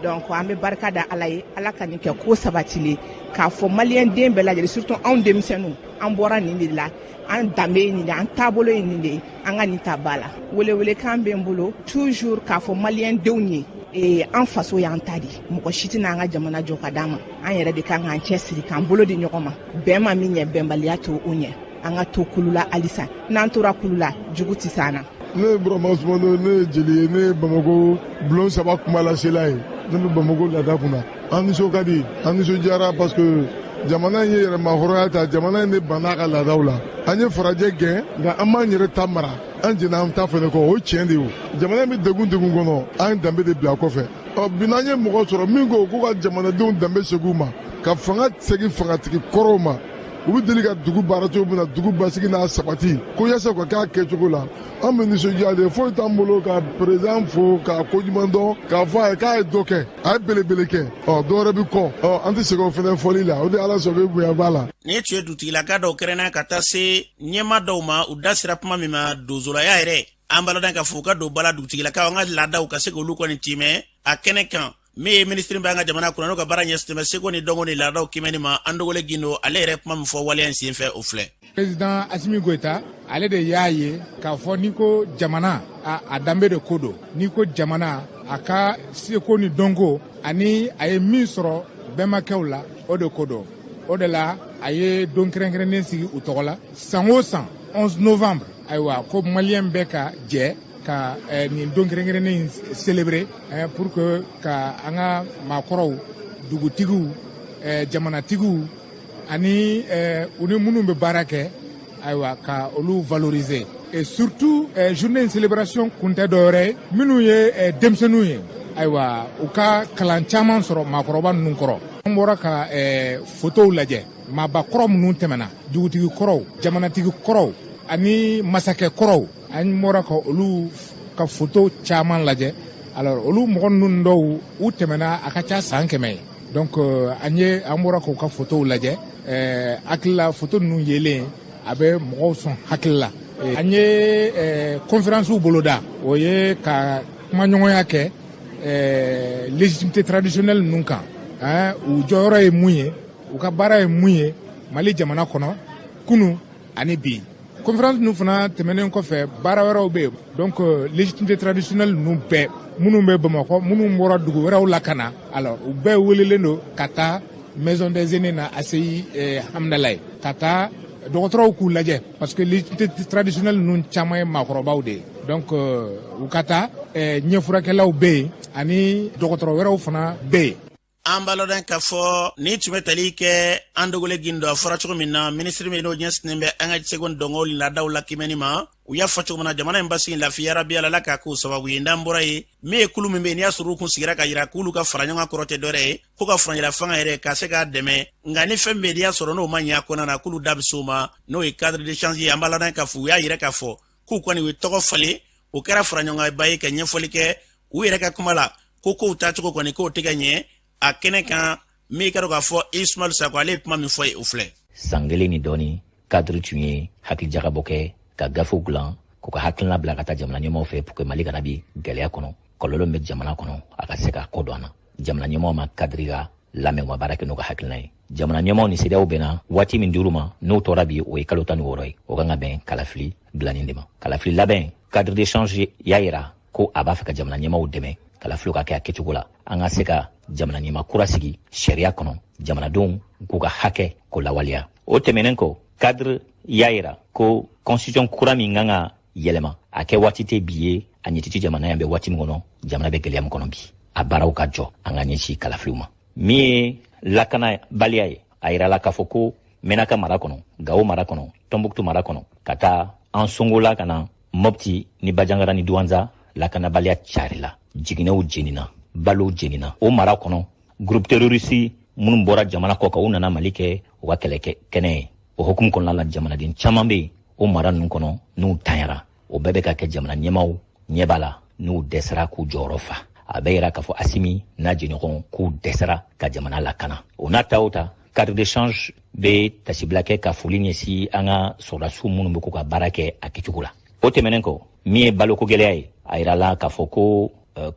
Donc an bɛ barika da Ala ye, Ala ka nin kɛ ko sabatilen, k'a fɔ maliyɛn den bɛɛ lajɛlen, surtout anw denmisɛnninw, an bɔra nin de la, an danbe ye nin de, an taabolo ye nin de ye, an ka nin ta ba la. Welewelekan bɛ n bolo toujours k'a fɔ maliyɛn denw ye, an faso y'an ta de, mɔgɔ si tɛna an ka jamana jɔ ka d'an ma. An yɛrɛ de kan k'an cɛ siri k'an bolo di ɲɔgɔn ma. Bɛn ma min ɲɛ, bɛnbaliya to o ɲɛ. An ka to kulu la halisa, n'an tora kulu la, jugu tɛ s'an na. Ne ye Burama Sumano, ne ye jeli ye, ne ye Bamako bulon saba kumalasela ye, ne bɛ Bamako laada kunna. An nisɔn ka di, an nisɔndiyara, parce que jamana in ye yɛrɛmahɔrɔnya ta, jamana in de banna a ka laadaw la. An ye farajɛ gɛn, nka an m'an yɛrɛ ta mara, an jɛnna an ta fɛnɛ kɔ, o ye tiɲɛ de ye. O jamana in bɛ degun degun kɔnɔ, an ye danbe de bila kɔfɛ. Ɔ bi, n'an ye mɔgɔ sɔrɔ min ko k'u ka jamanadenw danbe segin u ma, ka fanga segin fangatigi kɔrɔw ma, u bɛ deli ka dugu baara cogo min na, dugu basigi n'a sabati ko yaasa u ka k'a kɛcogo la, an bɛ nisɔndiya de. Foyi t'an bolo ka président fo k'a koɲuman dɔn, k'a fɔ a ye k'a ye dɔ kɛ, a ye belebele kɛ. Ɔ dɔwɛrɛ bɛ kɔ, ɔ an tɛ segin o fɛnɛ fɔli la. O de Ala sɔrɔ bonya b'a la. Nin tun ye dugutigilaka dɔw kɛrɛnna ka taa se ɲɛma dɔw ma, u da sera kuma min ma, donsolaya yɛrɛ, an baladan ka fɔ u ka don bala dugutigilakaw, an ka laadaw ka se k'olu kɔni timɛ a kɛnɛ kan. Min ye minisiri bɛ an ka jamana kunna, n'o ka baara ɲɛsin bɛ seko ni dɔnko ni laadaw kimɛni ma, an dogole Gindo, ale yɛrɛ kuma min fɔ waleya in senfɛ, o filɛ. Président Assimi Goïta, ale de y'a ye k'a fɔ n'i ko jamana, a danbe de ko don, n'i ko jamana, a ka seko ni dɔnko ani a ye min sɔrɔ bɛnbakɛw la, o de ko don. O de la a ye don kɛrɛnkɛrɛnnen sigi u tɔgɔ la san o san, 11 novembre. Ayiwa, ko maliyɛn bɛɛ ka jɛ ka nin don kɛrɛnkɛrɛnnen in célébrer pour que ka an ka maakɔrɔw, dugutigiw, jamanatigiw ani u ni minnu bɛ baara kɛ, ayiwa, ka olu valoriser. Et surtout, journée in célébration kun tɛ dɔwɛrɛ ye, minnu ye denmisɛnninw ye, ayiwa, u ka kalan caman sɔrɔ maakɔrɔba ninnu kɔrɔ. An bɔra ka fotow lajɛ, maabakɔrɔ minnu tɛmɛna, dugutigi kɔrɔw, jamanatigi kɔrɔw ani masakɛ kɔrɔw, an bɔra ka olu ka foto caman lajɛ. Alors olu mɔgɔ ninnu dɔw, u tɛmɛna, a ka ca san 100 ye. Donc an ye, an bɔra k'u ka fotow lajɛ. Hakili la, foto ninnu yelen, a bɛ mɔgɔw sɔn hakili la. An ye conférence boloda, o ye ka kumaɲɔgɔnya kɛ légitimité traditionnelle ninnu kan, u jɔyɔrɔ ye mun ye, u ka baara ye mun ye Mali jamana kɔnɔ kunu ani bi. Conférence ninnu fana tɛmɛnen kɔfɛ, baara wɛrɛw bɛ yen. Donc légitimité traditionnelle ninnu bɛɛ, minnu bɛ Bamakɔ, minnu bɔra dugu wɛrɛw la ka na, alors u bɛɛ welelen don ka taa maison des aînés na, ACI Hamdalaye, ka taa dɔgɔtɔrɔw k'u lajɛ, parce que légitimité traditionnelle ninnu caman ye maakɔrɔbaw de ye. Donc u ka taa, ɲɛfurakɛlaw bɛ yen ani dɔgɔtɔrɔ wɛrɛw fana bɛ yen. An b'a lɔdɔn k'a fɔ ni tun bɛ tali kɛ an dogole gindo, a fɔra cogo min na, minisiri min n'o ɲɛsinnen bɛ an ka seko ni dɔnko laadaw la kimɛni ma, u y'a fɔ cogo min na, jamana in basigi lafiya rabi Ala la k'a k'o sababu ye. N'an bɔra yen, min ye kulu min bɛ yen, n'i y'a sɔrɔ u kun sigira ka yira k'olu ka fara ɲɔgɔn kan kɔrɔ tɛ dɔwɛrɛ ye ko ka furancɛla fanga yɛrɛ ka se k'a dɛmɛ, nka ni fɛn bɛ yen n'i y'a sɔrɔ n'o ma ɲɛ a kɔnɔna na, k'olu da bɛ s'o ma, n'o ye cadre d'échange ye. An b'a ladɔn k'a fɔ u y'a yira k'a fɔ k'u kɔni u ye tɔgɔ falen, o kɛra faraɲɔgɔnkanba ye ka ɲɛfɔli kɛ u yɛrɛ ka kuma la ko kow taacogo kɔni k'o tɛ ka ɲɛ a kɛnɛ kan. Min ka dɔn k'a fɔ Ismaël Sako, ale ye kuma min fɔ ye, o filɛ. San kelen ni dɔɔni, cadre tun ye hakilijagabɔ kɛ ka gafew dilan k'u ka hakilina bila ka taa jamana ɲɛmaaw fɛ pour que Mali kana bi gɛlɛya kɔnɔ, kɔlɔlɔ min bɛ jamana kɔnɔ, a ka se ka kɔ don an na. Jamana ɲɛmaaw ma cadre ka lamɛn, u ma baara kɛ n'u ka hakilina ye. Jamana ɲɛmaaw ni CEDEAO bɛnna waati min dir'u ma, n'o tora bi, o ye kalo 16 ye. O kan ka bɛn kalafili dilanni de ma. Kalafili labɛn, cadre d'échange y'a yira ko a b'a fɛ ka jamana ɲɛmaaw dɛmɛ kalafiliw ka kɛ a kɛcogo la, an ka se ka jamana ɲɛmaa kura sigi sariya kɔnɔ, jamanadenw k'u ka hakɛ k'o lawaleya. O tɛmɛnen kɔ, cadre y'a yira ko constitution kura min kan ka yɛlɛma, a kɛ waati tɛ bi ye, a ɲɛ tɛ jamana yan bɛ waati min kɔnɔ, jamana bɛ gɛlɛya min kɔnɔ bi, a baaraw ka jɔ, an ka ɲɛsin kalafiliw ma. Min ye lakanabaliya ye, a yirala k'a fɔ ko Menaka mara kɔnɔ, Gawo mara kɔnɔ, Tɔnbuktu mara kɔnɔ, ka taa Ansongola ka na Mopti ni Bajangara ni Duwanza, lakanabaliya carila, jiginɛw jenina, balow jenina o mara kɔnɔ. Groupe terroriste minnu bɔra jamana kɔ kan, u nana Mali kɛ u ka kɛlɛ kɛnɛ ye. O hukumu kɔnɔna la, jamanaden caman bɛ yen o mara ninnu kɔnɔ n'u tanyara. O bɛɛ bɛ ka kɛ jamana ɲɛmaaw ɲɛ b'a la, n'u dɛsɛra k'u jɔyɔrɔ fa. A bɛ yira k'a fɔ Asimi n'a jɛɲɔgɔn k'u dɛsɛra ka jamana lakana. O n'a ta o ta, cadre d'échange bɛ tasibila kɛ ka foli ɲɛsin an ka sɔrɔdasiw minnu bɛ k'u ka baara kɛ a kɛcogo la. O tɛmɛnen kɔ, min ye baloko gɛlɛya ye, a yirala k'a fɔ ko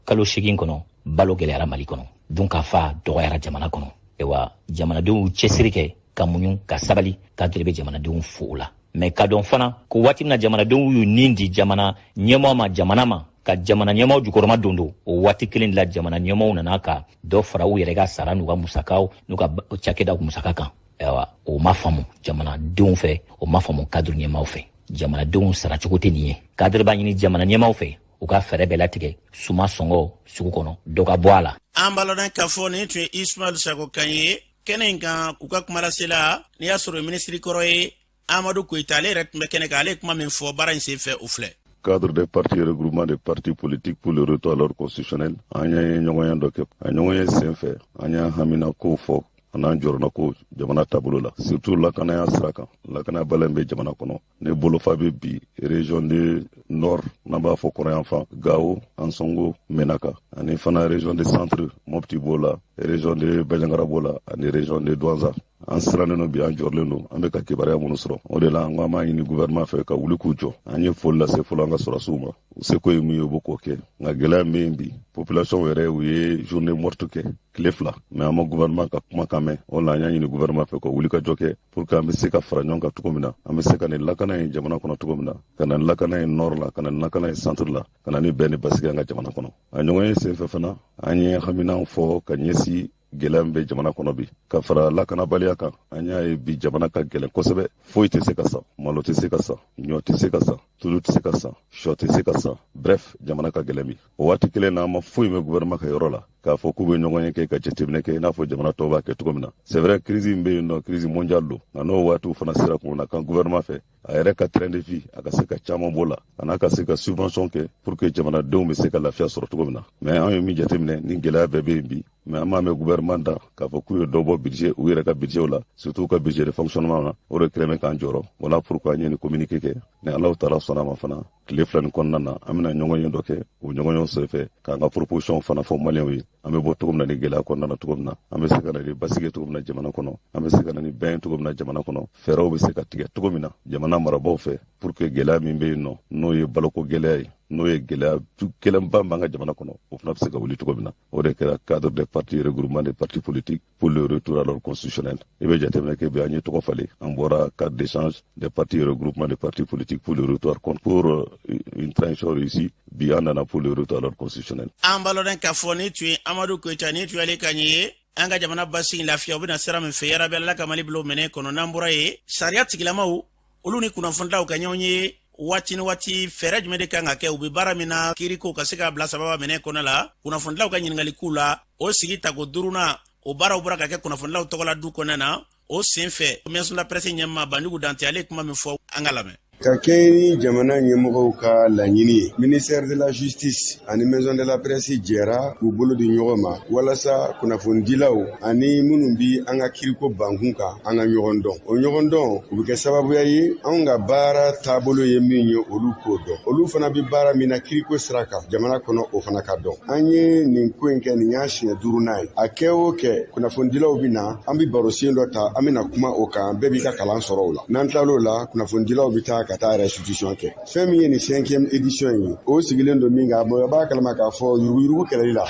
kalo 8 kɔnɔ, balo gɛlɛyara Mali kɔnɔ, dunkafa dɔgɔyara jamana kɔnɔ. Ayiwa, jamanadenw cɛsiri kɛ ka muɲu ka sabali, cadre bɛ jamanadenw fo o la. Mɛ ka dɔn fana ko waati min na jamanadenw y'u nin di jamana ɲɛmɔgɔ ma, jamana ma, ka jamana ɲɛmɔgɔ jukɔrɔma don don, o waati kelen de la, jamana ɲɛmɔgɔw nana ka dɔ fara u yɛrɛ ka sara n'u ka musakaw n'u ka cakɛdaw musaka kan. Ayiwa, o ma faamu jamanadenw fɛ, o ma faamu cadre ɲɛmaaw fɛ. Jamanadenw saracogo tɛ nin ye. Cadre b'a ɲini jamana ɲɛmaaw fɛ u ka fɛɛrɛ bɛɛ latigɛ suma sɔngɔ sugu kɔnɔ, dɔ ka bɔ a la. An b'a lɔn k'a fɔ nin tun ye Ismaël Sako kan ye kɛnɛ in kan, k'u ka kumalasela. N'i y'a sɔrɔ minisiri kɔrɔ ye Amadu Koyita, ale yɛrɛ tun bɛ kɛnɛ kan, ale ye kuma min fɔ baara in senfɛ, o filɛ. Cadre des partis et regroupement des partis politiques pour le retour à l'ordre constitutionnel, an ye ɲɔgɔnya dɔ kɛ. A ɲɔgɔn ye sen fɛ, an y'an hamina kow fɔ, an n'an jɔrɔna ko jamana taabolo la, surtout lakanaya sira kan. Lakanaya bɛ jamana kɔnɔ ne bolofa bɛ bi région de nord, n'an b'a fɔ kɔrɔyanfan, Gawo, Ansongo, Menaka, ani fana région de centre, Mopti b'o la, région de Bajangara b'o la, ani région de Douentza. An sirannen don bi, an jɔrɔlen don, an bɛ ka kibaruya minnu sɔrɔ. O de la an ko an b'a ɲini gouvernement fɛ ka wuli k'u jɔ. An ye foli lase fɔlɔ an ka sɔrɔsiw ma, u seko ye min ye, u bɛ k'o kɛ. Nka gɛlɛya min bɛ yen bi, population yɛrɛ, u ye journée morte kɛ tile 2, mais an ma gouvernement ka kumakan mɛn. O la an y'a ɲini gouvernement fɛ ka wuli ka jɔ kɛ pour que an bɛ se ka fara ɲɔgɔn kan cogo min na, an bɛ se ka nin lakana in jamana kɔnɔ cogo min na, ka na lakana in nord la, ka na lakana in centre la, ka na ni bɛn ni basigi an ka jamana kɔnɔ. A ɲɔgɔn ye senfɛ fana, an ye haminanw fɔ ka ɲɛsin gɛlɛya min bɛ jamana kɔnɔ bi, ka fara lakanabaliya kan. An y'a ye bi jamana ka gɛlɛn kosɛbɛ, foyi tɛ se ka san, malo tɛ se ka san, ɲɔ tɛ se ka san, tulu tɛ se ka san, sɔ tɛ se ka san, bref, jamana ka gɛlɛn bi. O waati kelen na, an ma foyi mɛn gouvernement ka yɔrɔ la k'a fɔ k'u bɛ ɲɔgɔn ye kɛ ka jateminɛ kɛ i n'a fɔ jamana tɔw b'a kɛ cogo min na. C'est vrai, crise min bɛ yen nɔ, crise mondiale don, nka n'o waatiw fana sera kun na kan, gouvernement fɛ, a yɛrɛ ka train de vie, a ka se ka caman b'o la, a n'a ka se ka subvention kɛ pour que jamanadenw bɛ se ka lafiya sɔrɔ cogo min na. Mais an ye min jateminɛ, ni gɛlɛya bɛɛ bɛ yen bi, mais an m'a mɛn gouvernement da k'a fɔ k'u ye dɔ bɔ budget, u yɛrɛ ka budget la, surtout u ka budget de fonctionnement na. O de kɛlen bɛ k'an jɔrɔ. Voilà pourquoi an ye nin communiqué kɛ. Ni Alahu taala sɔnna ma fana, tile 2 nin kɔnɔna na, an bɛna ɲɔgɔn ye dɔ kɛ. O ɲɔgɔn ye senfɛ, k'an ka proposition fana fɔ maliyɛnw ye, an bɛ bɔ cogo min na ni gɛlɛya kɔnɔna na cogo min na, an bɛ se ka na ni basigi cogo min na jamana kɔnɔ, an bɛ se ka na ni bɛn cogo min na jamana kɔnɔ, fɛɛrɛw bɛ se ka tigɛ cogo min na jamana marabaaw fɛ pour que gɛlɛya min bɛ yen nɔ, n'o ye baloko gɛlɛya ye, n'o ye gɛlɛya gɛlɛnba b'an ka jamana kɔnɔ, o fana bɛ se ka wuli cogo min na. O de kɛra cadre des partis, regroupement des partis politiques pour le retour à l'ordre constitutionnel. I bɛ jateminɛ kɛ bi, an ye tɔgɔ falen, an bɔra cadre d'échange des partis, regroupement des partis politiques pour le retour pour une transition réussie, bi an nana pour le retour à l'ordre constitutionnel. An b'a lɔn k'a fɔ ni tun ye Amadu Koyita, ni tun y'ale ka ɲɛ ye an ka jamana basigi lafiya, u bɛna sira min fɛ, yarabi Ala ka Mali bila o minɛ kɔnɔ. N'an bɔra yen, sariya tigilamaw, olu ni kunnafonidilaw ka ɲɔgɔn ye waati ni waati, fɛɛrɛ jumɛn de kan ka kɛ u bɛ baara min na, kiiriko ka se ka bila sababa minɛ kɔnɔ la, kunnafonidilaw ka ɲininkali k'u la, o sigi tako duurunan. O baaraw bɔra ka kɛ kunnafonilaw tɔgɔla du kɔnɔna na. O sen fɛ, Maison de la Presse ɲɛmaa Banjugu Dante, ale ye kuma min fɔ, an ka lamɛn. Ka kɛɲɛ ni jamana ɲɛmɔgɔw ka laɲini ye, ministère de la Justice ani Maison de la Presse jɛra k'u bolo di ɲɔgɔn ma walasa kunnafonidilaw ani minnu bi an ka kiriko bankun kan, an ka ɲɔgɔn dɔn. O ɲɔgɔn dɔn, o bɛ kɛ sababuya ye, anw ka baara taabolo ye min ye, olu k'o dɔn, olu fana bɛ baara min na kiriko sira kan jamana kɔnɔ, o fana ka dɔn. An ye nin ko in kɛ, nin y'a siɲɛ duurunan ye. A kɛ o kɛ, kunnafonidilaw bɛ na, an bɛ barosen dɔ ta, an bɛna kuma o kan, bɛɛ b'i ka kalan sɔrɔ o la. N'an tilal'o la, kunnafonidilaw bɛ taa ka taa restitution kɛ. Fɛn min ye nin cinquième édition ye, o sigilen don min kan, mɔgɔ b'a kalama k'a fɔ yuruguyurugu kɛlɛli la,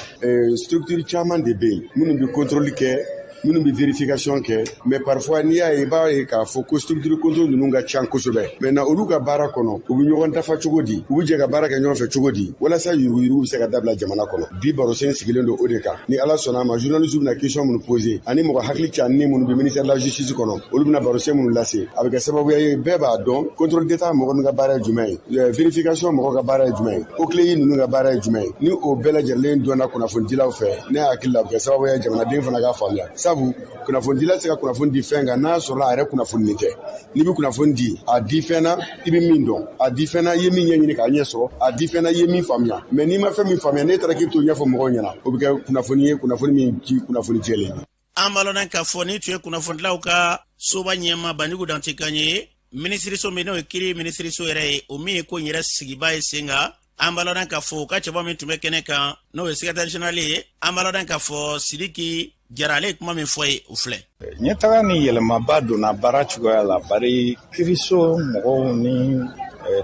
structure caman de bɛ yen minnu bɛ contrôle kɛ, minnu bɛ vérification kɛ. Mais parfois, n'i y'a ye, i b'a ye k'a fɔ ko structure contrôle ninnu ka ca kosɛbɛ. Maintenant, olu ka baara kɔnɔ, u bɛ ɲɔgɔn dafa cogo di, u bɛ jɛ ka baara kɛ ɲɔgɔn fɛ cogo di, walasa yuruguyurugu bɛ se ka dabila jamana kɔnɔ? Bi barosen sigilen don o de kan. Ni Ala sɔnna a ma, journaliste bɛna question minnu poser ani mɔgɔ hakili caani minnu bɛ ministère de la Justice kɔnɔ, olu bɛna barosen minnu lase, a bɛ kɛ sababuya ye bɛɛ b'a dɔn contrôle d'État mɔgɔ min ka baara ye jumɛn ye, vérification mɔgɔ ka baara ye jumɛn ye, OCLEI ninnu ka baara ye jumɛn ye. Ni o bɛɛ lajɛlen dɔnna kunnafonidilaw fɛ, ne hakili la, a bɛ kɛ sababu ye jamanaden fana k'a faamuya, sabu kunnafonidila tɛ se ka kunnafoni di fɛn kan n'a sɔrɔ a yɛrɛ kunnafoni tɛ. N'i bɛ kunnafoni di, a di fɛn na i bɛ min dɔn, a di fɛn na i ye min ɲɛɲini k'a ɲɛ sɔrɔ, a di fɛn na i ye min faamuya. Mais n'i ma fɛn min faamuya, n'e taara k'i bɛ t'o ɲɛfɔ mɔgɔw ɲɛna, o bɛ kɛ kunnafoni ye, kunnafoni min ci kunnafoni jɛlen ye. An b'a lɔn k'a fɔ ni tun ye kunnafonidilaw ka soba ɲɛma Banjugu Dante kan ye. Minisiriso min, n'o ye kiri minisiriso yɛrɛ ye, o min ye ko in yɛrɛ sigiba ye sen kan, an b'a lɔn k'a fɔ u ka cɛbɔ min tun bɛ kɛnɛ kan, n'o ye secrétaire général ye, an b'a lɔn k'a fɔ Sidiki Jara, ale ye kuma min fɔ ye, o filɛ. Ɲɛtaga ni yɛlɛmaba donna baara cogoya la, bari kiriso mɔgɔw ni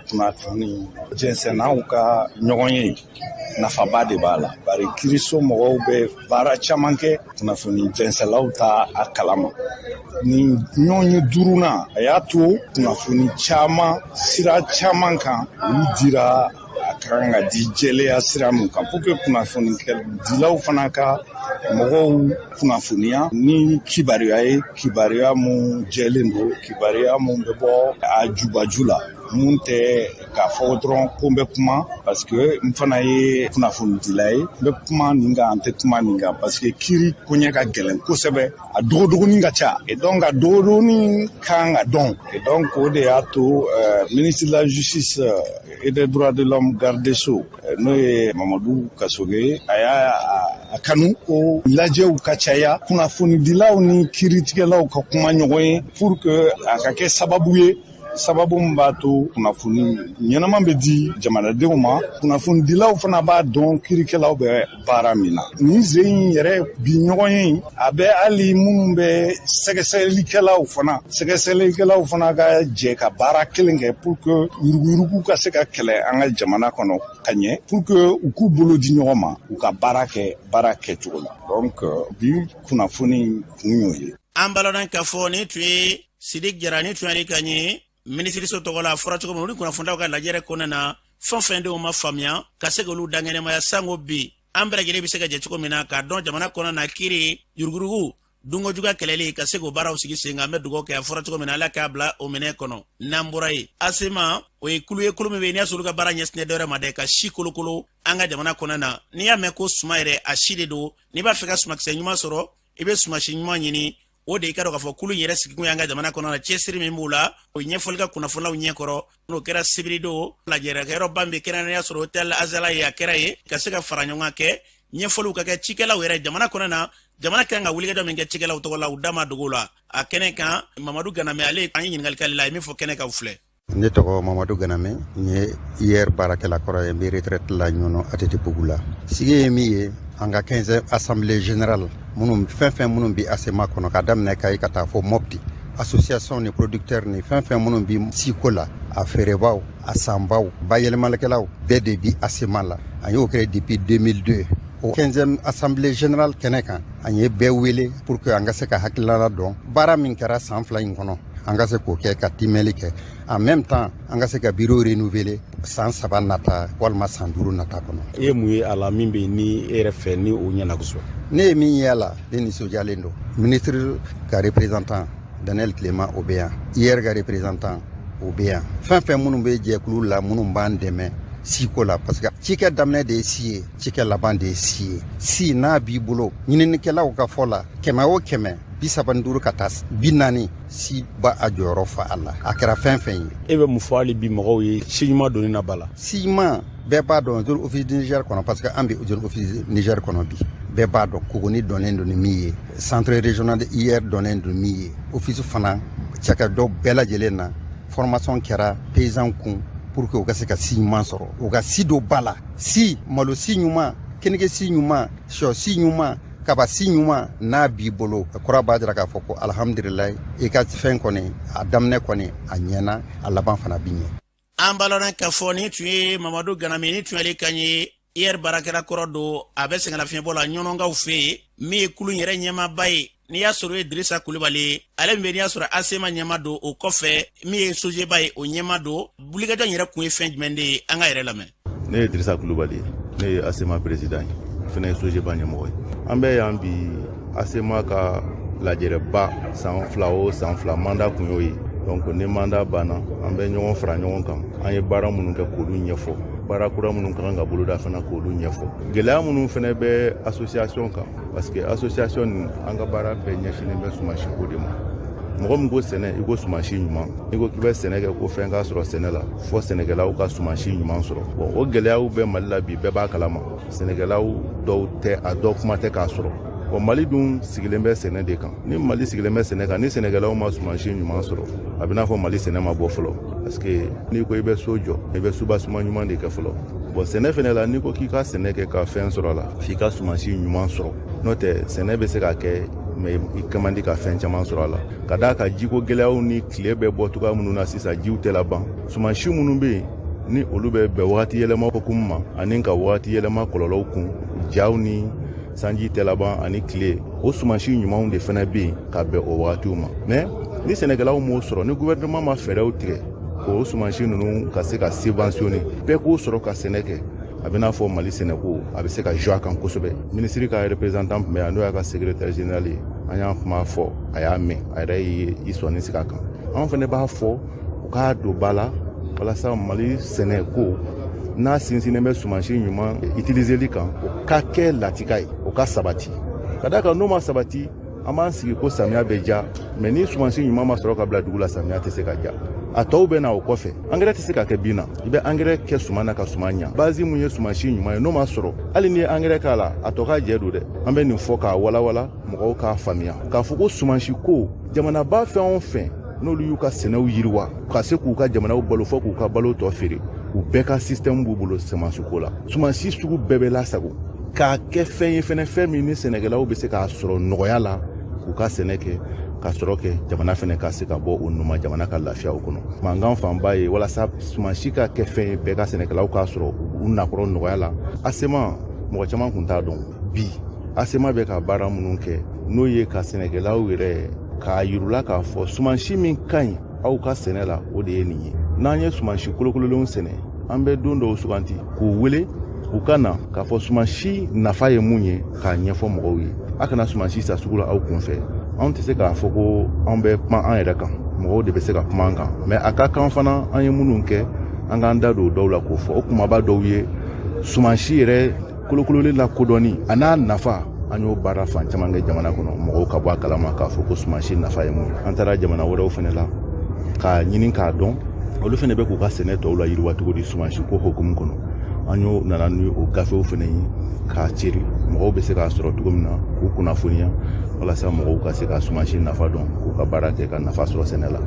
kunnafoni jɛnsɛnnaw ka ɲɔgɔn ye, nafaba de b'a la, bari kiriso mɔgɔw bɛ baara caman kɛ, kunnafoni jɛnsɛlaw ta a kalama. Nin ɲɔgɔn ye duurunan, a y'a to kunnafoni caman sira caman kan, olu dira a ka kan ka di jɛlɛya sira min kan, pour que kunnafonidilaw fana ka mɔgɔw kunnafoniya ni kibaruya ye, kibaruya mun jɛlen don, kibaruya mun bɛ bɔ a jubaju la, mun tɛ k'a fɔ dɔrɔn ko n bɛ kuma parce que n fana ye kunnafonidila ye, n bɛ kuma nin kan, n tɛ kuma nin kan, parce que kiiri koɲɛ ka gɛlɛn kosɛbɛ, a dogodogonin ka ca, et donc a dogodogonin kan ka dɔn. Et donc o de y'a to ministre de la Justice et des Droits de l'Homme, garde des Sceaux, n'o ye Mamadu Kasoge, a y'a a kanu ko lajɛw ka caya, kunnafonidilaw ni kiiritigɛlaw ka kuma ɲɔgɔn ye, pour que a ka kɛ sababu ye, sababu min b'a to kunnafoni ɲɛnama bɛ di jamanadenw ma, kunnafonidilaw fana b'a dɔn kiirikɛlaw bɛ baara min na. Nin sen in yɛrɛ bi ɲɔgɔn ye, a bɛ hali minnu bɛ sɛgɛsɛgɛlikɛlaw fana, sɛgɛsɛgɛlikɛlaw fana ka jɛ ka baara kelen kɛ pour que yuruguyurugu ka se ka kɛlɛ an ka jamana kɔnɔ ka ɲɛ, pour que u k'u bolo di ɲɔgɔn ma, u ka baara kɛ baara kɛcogo la. Donc bi kunnafoni kun y'o ye. An b'a k'a fɔ ni tun ye Sidiki Jara, ni tun y'ale ka ɲɛ minisiriso tɔgɔ la. A fɔra cogo min, olu kunnafonidilaw ka lajɛrɛ kɔnɔna na, fɛn fɛn denw ma faamuya ka se k'olu dankɛnɛmaya, sango bi an bɛɛ lajɛlen bɛ se ka jɛ cogo min na k'a dɔn jamana kɔnɔ na, kiiri yuruguyurugu dunkojuguya kɛlɛli, ka se k'o baaraw sigi sen kan. An bɛ dugawu kɛ, a fɔra cogo min na, Ala k'a bila o minɛ kɔnɔ. N'an bɔra yen, ASEMA, o ye kulu ye, kulu min bɛ yen n'i y'a sɔrɔ olu ka baara ɲɛsinnen dɔwɛrɛ ma dɛ, ka si kolokolo an ka jamana kɔnɔ na. N'i y'a mɛn ko suma yɛrɛ, a si de don. N'i b'a fɛ ka sumakisɛ ɲuman sɔrɔ, i bɛ sumasi ɲuman ɲini. O de i ka dɔn k'a fɔ kulu in yɛrɛ sigikun y'an ka jamana kɔnɔ na, cɛsiri min b'u la, o ɲɛfɔli ka kunnafonilaw ɲɛkɔrɔ, n'o kɛra sibiridon lajɛrɛkɛyɔrɔba min kɛrɛnkɛrɛnnenya sɔrɔ hôtel Azala ye. A kɛra ye ka se ka fara ɲɔgɔn kan kɛ, ɲɛfɔliw ka kɛ cikɛlaw yɛrɛ jamana kɔnɔ na, jamana kan ka wulikajɔ min kɛ cikɛlaw tɔgɔ la, u da ma dogo la a kɛnɛ kan. Mamadu Ganamɛ, ale an ye ɲininkali k'ale la, a ye min fɔ kɛnɛ kan, filɛ. Ne tɔgɔ Mamadu Ganamɛ, n ye IER baarakɛla kɔrɔ ye, n bɛ retraite la Ɲɔnɔ ATT Bugu la. Sigi ye min ye, an ka 15 assemblée générale, minnu fɛn fɛn minnu bi ASEMA kɔnɔ, ka daminɛ Kayi ka taa fɔ Mopti, association ni producteur ni fɛn fɛn minnu bi siko la, a feerebaw, a sanbaw, bayɛlɛmalikɛlaw, bɛɛ de bi ASEMA la. An y'o kɛ depuis 2002. O 15e assemblée générale kɛnɛ kan, an ye bɛɛ wele pour que an ka se ka hakilina dɔn baara min kɛra san 2 in kɔnɔ, an ka se k'o kɛ ka timɛli kɛ, en même temps an ka se ka bureau renouveler san 3 nata walima san 5 nata kɔnɔ. I ye mun ye a la min bɛ yen ni e yɛrɛ fɛ ni o ɲɛna kosɛbɛ? Ne ye min ye a la, ne nisɔndiyalen don. Ministre ka représentant Daniel Tilema, o bɛ yan. IER ka représentant, o bɛ yan. Fɛn fɛn minnu bɛ jɛkulu la, minnu b'an dɛmɛ. siko la, parce que cikɛ daminɛ de ye si ye, cikɛ laban de ye si ye. Si n'a b'i bolo, ɲininikɛlaw ka fɔ la, 100 o 100, 35 ka taa 40, si b'a a jɔyɔrɔ fa a la, a kɛra fɛn fɛn ye. E bɛ mun fɔ hali bi mɔgɔw ye si ɲuman donni na ba la? Si ɲuman bɛɛ b'a dɔn zone office du Niger kɔnɔ, parce que an bɛ zone office Niger kɔnɔ bi, bɛɛ b'a dɔn Kogoni dɔnnen don ni min ye, centre régional de IR dɔnnen don min ye, office fana cakɛdɔ bɛɛ lajɛlen na formation kɛra paysan kun pour que u ka se ka si ɲuman sɔrɔ, u ka si don ba la, si malo si ɲuman, kenige si ɲuman, sɔ si ɲuman, kaba si ɲuman n'a b'i bolo, kura b'a jira k'a fɔ ko alhamdulilayi, i ka fɛn kɔni a daminɛ kɔni a ɲɛna, a laban fana bi ɲɛ. An b'a lɔn k'a fɔ ni tun ye Mamadu Ganame, ni tun y'ale kan ye, IR baarakɛla kɔrɔ don, a bɛ sɛgɛnnafiɲɛbɔ la Ɲɔnɔnkaw fɛ yen, min ye kulu yɛrɛ ɲɛmaaba ye. N'i y'a sɔrɔ ye Dirisa Kulubali ye, ale min bɛ n'i y'a sɔrɔ ASEMA ɲɛma don, o kɔfɛ min ye SOGEBA ye, o ɲɛma don. Wulikajɔ yɛrɛ kun ye fɛn jumɛn de ye? An ka yɛrɛ lamɛn. Ne ye Dirisa Kulubali ye, ne ye ASEMA président ye, n fana ye SOGEBA ɲɛmɔgɔ ye. An bɛ yan bi ASEMA ka lajɛrɛba san 2 o san 2 mandat kun y'o ye. Donc ni mandat banna, an bɛ ɲɔgɔn fara ɲɔgɔn kan, an ye baara minnu kɛ k'olu ɲɛfɔ, baara kura minnu ka kan ka boloda fana k'olu ɲɛfɔ, gɛlɛya minnu fana bɛ association kan, parce que association nin an ka baara bɛɛ ɲɛsinnen bɛ sumansi ko de ma. Mɔgɔ min ko sɛnɛ, i ko sumansi ɲuman, n'i ko k'i bɛ sɛnɛ kɛ ko fɛn k'a sɔrɔ sɛnɛ la, fɔ sɛnɛkɛlaw ka sumansi ɲuman sɔrɔ. Bon, o gɛlɛyaw bɛ Mali la bi, bɛɛ b'a kalama, sɛnɛkɛlaw dɔw tɛ a dɔw kuma tɛ k'a sɔrɔ. Bon, Mali dun sigilen bɛ sɛnɛ de kan. Ni Mali sigilen bɛ sɛnɛ kan, ni sɛnɛkɛlaw ma sumansi ɲuman sɔrɔ, a bɛ n'a fɔ Mali sɛnɛ ma bɔ fɔlɔ, parce que n'i ko i bɛ so jɔ, i bɛ subasuman ɲuman de kɛ fɔlɔ. Bon, sɛnɛ fɛnɛ la, n'i ko k'i ka sɛnɛ kɛ ka fɛn sɔrɔ a la, f'i ka sumansi ɲuman sɔrɔ, n'o tɛ sɛnɛ bɛ se ka kɛ mais i kɛ man di ka fɛn caman sɔrɔ a la, ka d'a kan jiko gɛlɛyaw ni tile bɛ bɔ cogoya minnu na sisan, jiw tɛ laban. Sumansi minnu bɛ yen ni olu bɛ bɛn wagati yɛlɛma hukumu ma ani ka wagati yɛlɛma kɔlɔlɔw kun, jaw ni sanji tɛ laban ani tile, o sumansi ɲumanw de fana bɛ yen ka bɛn o wagatiw ma. Mais ni sɛnɛkɛlaw m'o sɔrɔ, ni gouvernement ma fɛɛrɛw tigɛ k'o sumansi ninnu ka se ka subventionner, bɛɛ k'o sɔrɔ ka sɛnɛ kɛ, a bɛ n'a fɔ Mali sɛnɛko a bɛ se ka jouer a kan kosɛbɛ. Minisiri ka représentant tun bɛ yan, n'o y'a ka secrétaire général ye, an y'a kuma fɔ, a y'a mɛn, a yɛrɛ ye i sɔnni sigi a kan. Anw fana b'a fɔ u k'a don ba la walasa Mali sɛnɛko n'a sinsinnen bɛ sumansi ɲuman utiliseli kan, o ka kɛ latika ye, o ka sabati. Ka d'a kan n'o ma sabati, an b'an sigi ko samiya bɛ ja, mais ni sumansi ɲuman ma sɔrɔ ka bila dugu la, samiya tɛ se ka ja. A tɔw bɛ na o kɔfɛ. Angɛrɛ tɛ se ka kɛ bin na, i bɛ angɛrɛ kɛ suman na ka suman ɲa. Base mun ye sumansi ɲuman ye, n'o ma sɔrɔ, hali n'i ye angɛrɛ k'a la, a tɔ ka jɛ don dɛ. An bɛ nin fɔ k'a walawala mɔgɔw k'a faamuya k'a fɔ ko sumansi ko, jamanaba fɛn o fɛn n'olu y'u ka sɛnɛw yiriwa ka se k'u ka jamanaw balo fɔ k'u ka balo tɔ feere, u bɛɛ ka système b'u bolo sumansi ko la. Sumansi sugu bɛɛ bɛ lasago k'a kɛ fɛn ye fɛnɛ, fɛn min ni sɛnɛkɛlaw bɛ se k'a sɔrɔ nɔgɔya la k'u ka sɛnɛ kɛ ka sɔrɔ kɛ, jamana fɛnɛ ka se ka bɔ o numa, jamana ka lafiya o kɔnɔ. Mankan fanba ye walasa sumansi ka kɛ fɛn ye, bɛɛ ka sɛnɛkɛlaw k'a sɔrɔ u nakɔrɔ nɔgɔya la. ASEMA mɔgɔ caman kun t'a dɔn bi, ASEMA bɛ ka baara minnu kɛ, n'o ye ka sɛnɛkɛlaw yɛrɛ k'a yirula k'a fɔ sumansi min ka ɲi aw ka sɛnɛ la, o de ye nin ye. N'an ye sumansi kolokololenw sɛnɛ, an bɛ don dɔw suganti k'u wele u ka na k'a fɔ sumansi nafa ye mun ye, k'a ɲɛfɔ mɔgɔw ye. A kana sumansi san sugu la aw kunfɛ. Anw tɛ se k'a fɔ ko anw bɛ kuma an yɛrɛ kan, mɔgɔw de bɛ se ka kuma an kan, mais a ka kan fana an ye minnu kɛ, an k'an da don dɔw la k'o fɔ. O kumaba dɔw ye sumansi yɛrɛ kolokololen lakodɔnni a n'a nafa. An y'o baara fan caman kɛ jamana kɔnɔ, mɔgɔw ka bɔ a kalama k'a fɔ ko sumansi nafa ye mun ye. An taara jamana wɛrɛw fana la k'a ɲini k'a dɔn olu fana bɛ k'u ka sɛnɛ tɔw la yiriwa cogo di sumansi ko hukumu kɔnɔ. An y'o nana ni o gafew fana ye k'a ceri, mɔgɔw bɛ se k'a sɔrɔ cogo min na k'u kunnafoniya walasa mɔgɔw ka se ka sumansi nafa dɔn, k'u ka baara kɛ ka nafa sɔrɔ sɛnɛ la.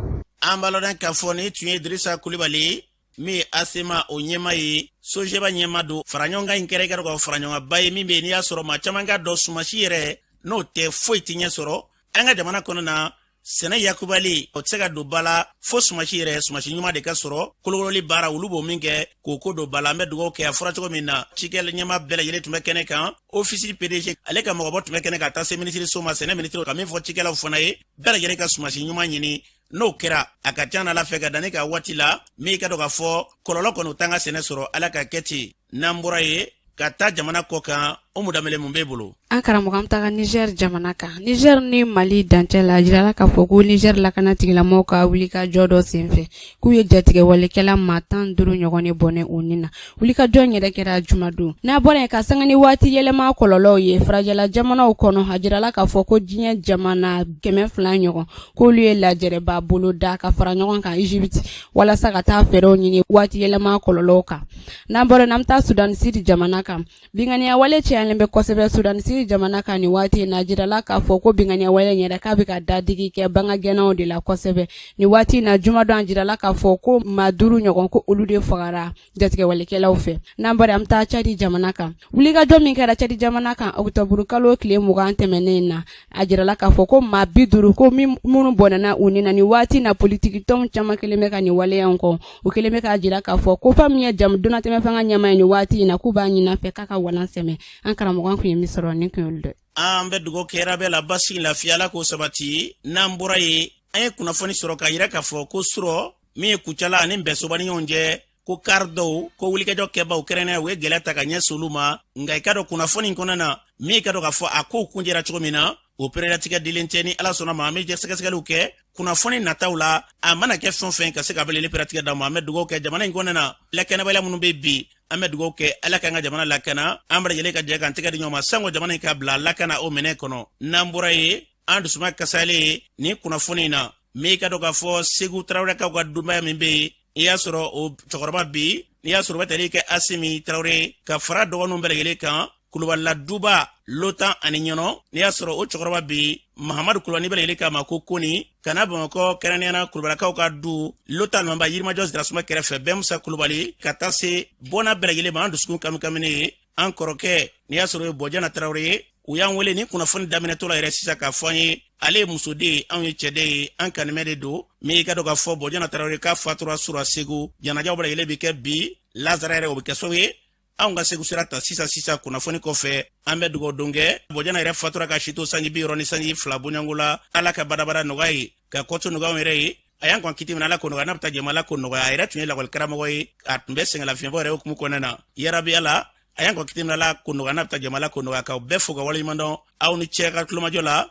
An b'a lɔn k'a fɔ ni tun ye Dirisa Kulibali min ye ASEMA o ɲɛma ye, SOGEBA ɲɛma don. Faraɲɔgɔnkan in kɛra i ka dɔn ka faraɲɔgɔnba ye min bɛ yen n'i y'a sɔrɔ maa caman ka dɔn sumansi yɛrɛ n'o tɛ foyi tɛ ɲɛ sɔrɔ an ka jamana kɔnɔ na. Sɛnɛ yakubali o tɛ se ka don ba la fo sumansi yɛrɛ, sumansi ɲuman de ka sɔrɔ. Kolokololi baara olu b'o min kɛ k'o ko don ba la. An bɛ dugawu kɛ a fɔra cogo min na, cikɛ ɲɛma bɛɛ lajɛlen tun bɛ kɛnɛ kan, ofisi PDG ale ka mɔgɔbɔ tun bɛ kɛnɛ ka taa se minisiriso ma, sɛnɛ minisiri ka min fɔ cikɛlaw fana ye, bɛɛ lajɛlen ka sumansi ɲuman ɲini. N'o kɛra, a ka ca ala fɛ ka danni ka waati la min ka dɔn k'a fɔ kɔlɔlɔ kɔni t'an ka sɛnɛ sɔrɔ. Ala ka kɛ ten. N'an bɔra ye ka taa jamana kɔ kan, Umu Danbele, mun b'e bolo? An karamɔgɔ, an bɛ taga Niger jamana kan. Niger ni Mali dancɛ la, a jirala k'a fɔ ko Niger lakana tigilamɔgɔw ka wulikajɔ dɔ senfɛ, k'u ye jatigɛwalekɛla maa 15 ɲɔgɔn de bɔnɛ u ni na. Wulikajɔ in yɛrɛ kɛra jumadon. N'a bɔra yen, ka sanga ni waati yɛlɛma kɔlɔlɔw ye farajɛla jamanaw kɔnɔ, a jirala k'a fɔ ko diɲɛ jamana 200 ɲɔgɔn, k'olu ye lajɛrɛba bolo da ka fara ɲɔgɔn kan Egypte walasa ka taa fɛɛrɛw ɲini waati yɛlɛma kɔlɔlɔw kan. N'an bɔra yen, an bɛ taa Sudan Sud jamana kan. Binganiya wale cayalen bɛ kosɛbɛ Sudan Sud jamana kan nin waati in na. A jirala k'a fɔ ko binganiya wale in yɛrɛ, k'a bɛ ka dadigi kɛ bangagɛnnaw de la kosɛbɛ nin waati in na. Jumadon, a jirala k'a fɔ ko maa duuru ɲɔgɔn, ko olu de fagara jatigɛwalekɛlaw fɛ. N'an bɔra, an bɛ taa Cadi jamana kan. Wulikajɔ min kɛra Cadi jamana kan ɔkutɔburu kalo tile 20 tɛmɛnen in na, a jirala k'a fɔ ko maa 50, ko minnu bɔnɛna u ni na. Nin waati na, politiki tɔnw caman kelen bɛ ka nin waleya in kɔn. U kelen bɛ k'a jira k'a fɔ ko fɛn min ye jamu donnatɛmɛ fanga ɲɛmaa ye nin waati in na, k'u b'a ɲini a fɛ k'a ka walan sɛmɛ. An karamɔgɔ, an kun ye min sɔrɔ, nin kun y'olu dɔ. An bɛ dugawu kɛra bɛɛ la, basi lafiya, Ala k'o sabati. N'an bɔra yen, an ye kunnafoni sɔrɔ k'a yira k'a fɔ ko surɔ min ye Kucala ani Nbɛsoba ni ɲɔgɔn cɛ, ko kari dɔw ko wulikajɔ kɛbaw kɛrɛnkɛrɛnnenya, u ye gɛlɛya ta ka ɲɛsin olu ma. Nka i ka dɔn kunnafoni kɔnɔna na, min ka dɔn k'a fɔ a kow kuncɛra cogo min na, o peredatigɛ dilen tɛ. Ni Ala sɔnna ma, an bɛ sɛgɛsɛgɛliw kɛ kunnafoni nataw la. A mana kɛ fɛn o fɛn, ka se ka belele peredatigɛ d'aw ma. An bɛ dugawu kɛ jamana in kɔnɔna na, lakanabaliya minnu bɛ bi, an bɛ dugawu kɛ Ala k'an ka jamana lakana. An bɛɛ lajɛlen ka jɛ k'an tɛgɛ di ɲɔgɔn ma sanko jamana in ka bila lakana o minɛ kɔnɔ. N'an bɔra yen, an dusuma kasalen ye nin kunnafoni in na, min ka dɔn k'a fɔ Segu Tarawelekaw ka dunbaya min bɛ yen, i y'a sɔrɔ o cɛkɔrɔba bi, n'i y'a sɔrɔ o bɛ tali kɛ Asimi Tarawele ka fara dɔgɔninw bɛɛ lajɛlen kan, Kulubalila duba lotan ani ɲɔnɔ, n'i y'a sɔrɔ o cɛkɔrɔba bi Mahamadu Kulubali, bɛɛ lajɛlen k'a ma ko Koni, ka na Bamakɔ, kɛrɛnkɛrɛnnenya Kulubalakaw ka du lotan alimaba Yirimajɔ Sirasuma kɛrɛfɛ, Bɛnmusa Kulubali, ka taa se bɔnna bɛɛ lajɛlen ma. An dusukun kamikaminen ye an kɔrɔkɛ, n'i y'a sɔrɔ o ye Bɔjana Tarawele ye. U y'an wele ni kunnafoni daminɛtɔ la yɛrɛ sisan k'a fɔ an ye, ale ye musoden ye, anw ye cɛden ye, an kanimɛ de don. Min ka dɔn k'a fɔ Bɔjana Tarawele k'a fatura sura Segu, janajaw bɛɛ lajɛlen bɛ kɛ bi lazara yɛrɛ, o bɛ kɛ sababu ye anw ka Segu sira ta sisan sisan. Kunnafoni kɔfɛ, an bɛ dugawu don kɛ. Bɔjana yɛrɛ fatura ka si to sanji 62 bonyanko la. Ala ka badabada nɔgɔya ye, ka kɔto nɔgɔya anw yɛrɛ ye. A y'an kɔn kiti min, Ala ko nɔgɔya, n'a bɛ taa jɛma, Ala ko nɔgɔya. A yɛrɛ tun ye lakɔli karamɔgɔ ye, a tun bɛ sɛgɛnlafiɲɛbɔ yɛrɛ hukumu kɔnɔna na. Yarabi Ala, a y'an kɔn kiti min, Ala ko nɔgɔya, n'a bɛ taa jɛma, Ala ko nɔgɔya. K'aw bɛɛ fo ka waleɲuman dɔn. Aw ni cɛ ka tulomajɔ la.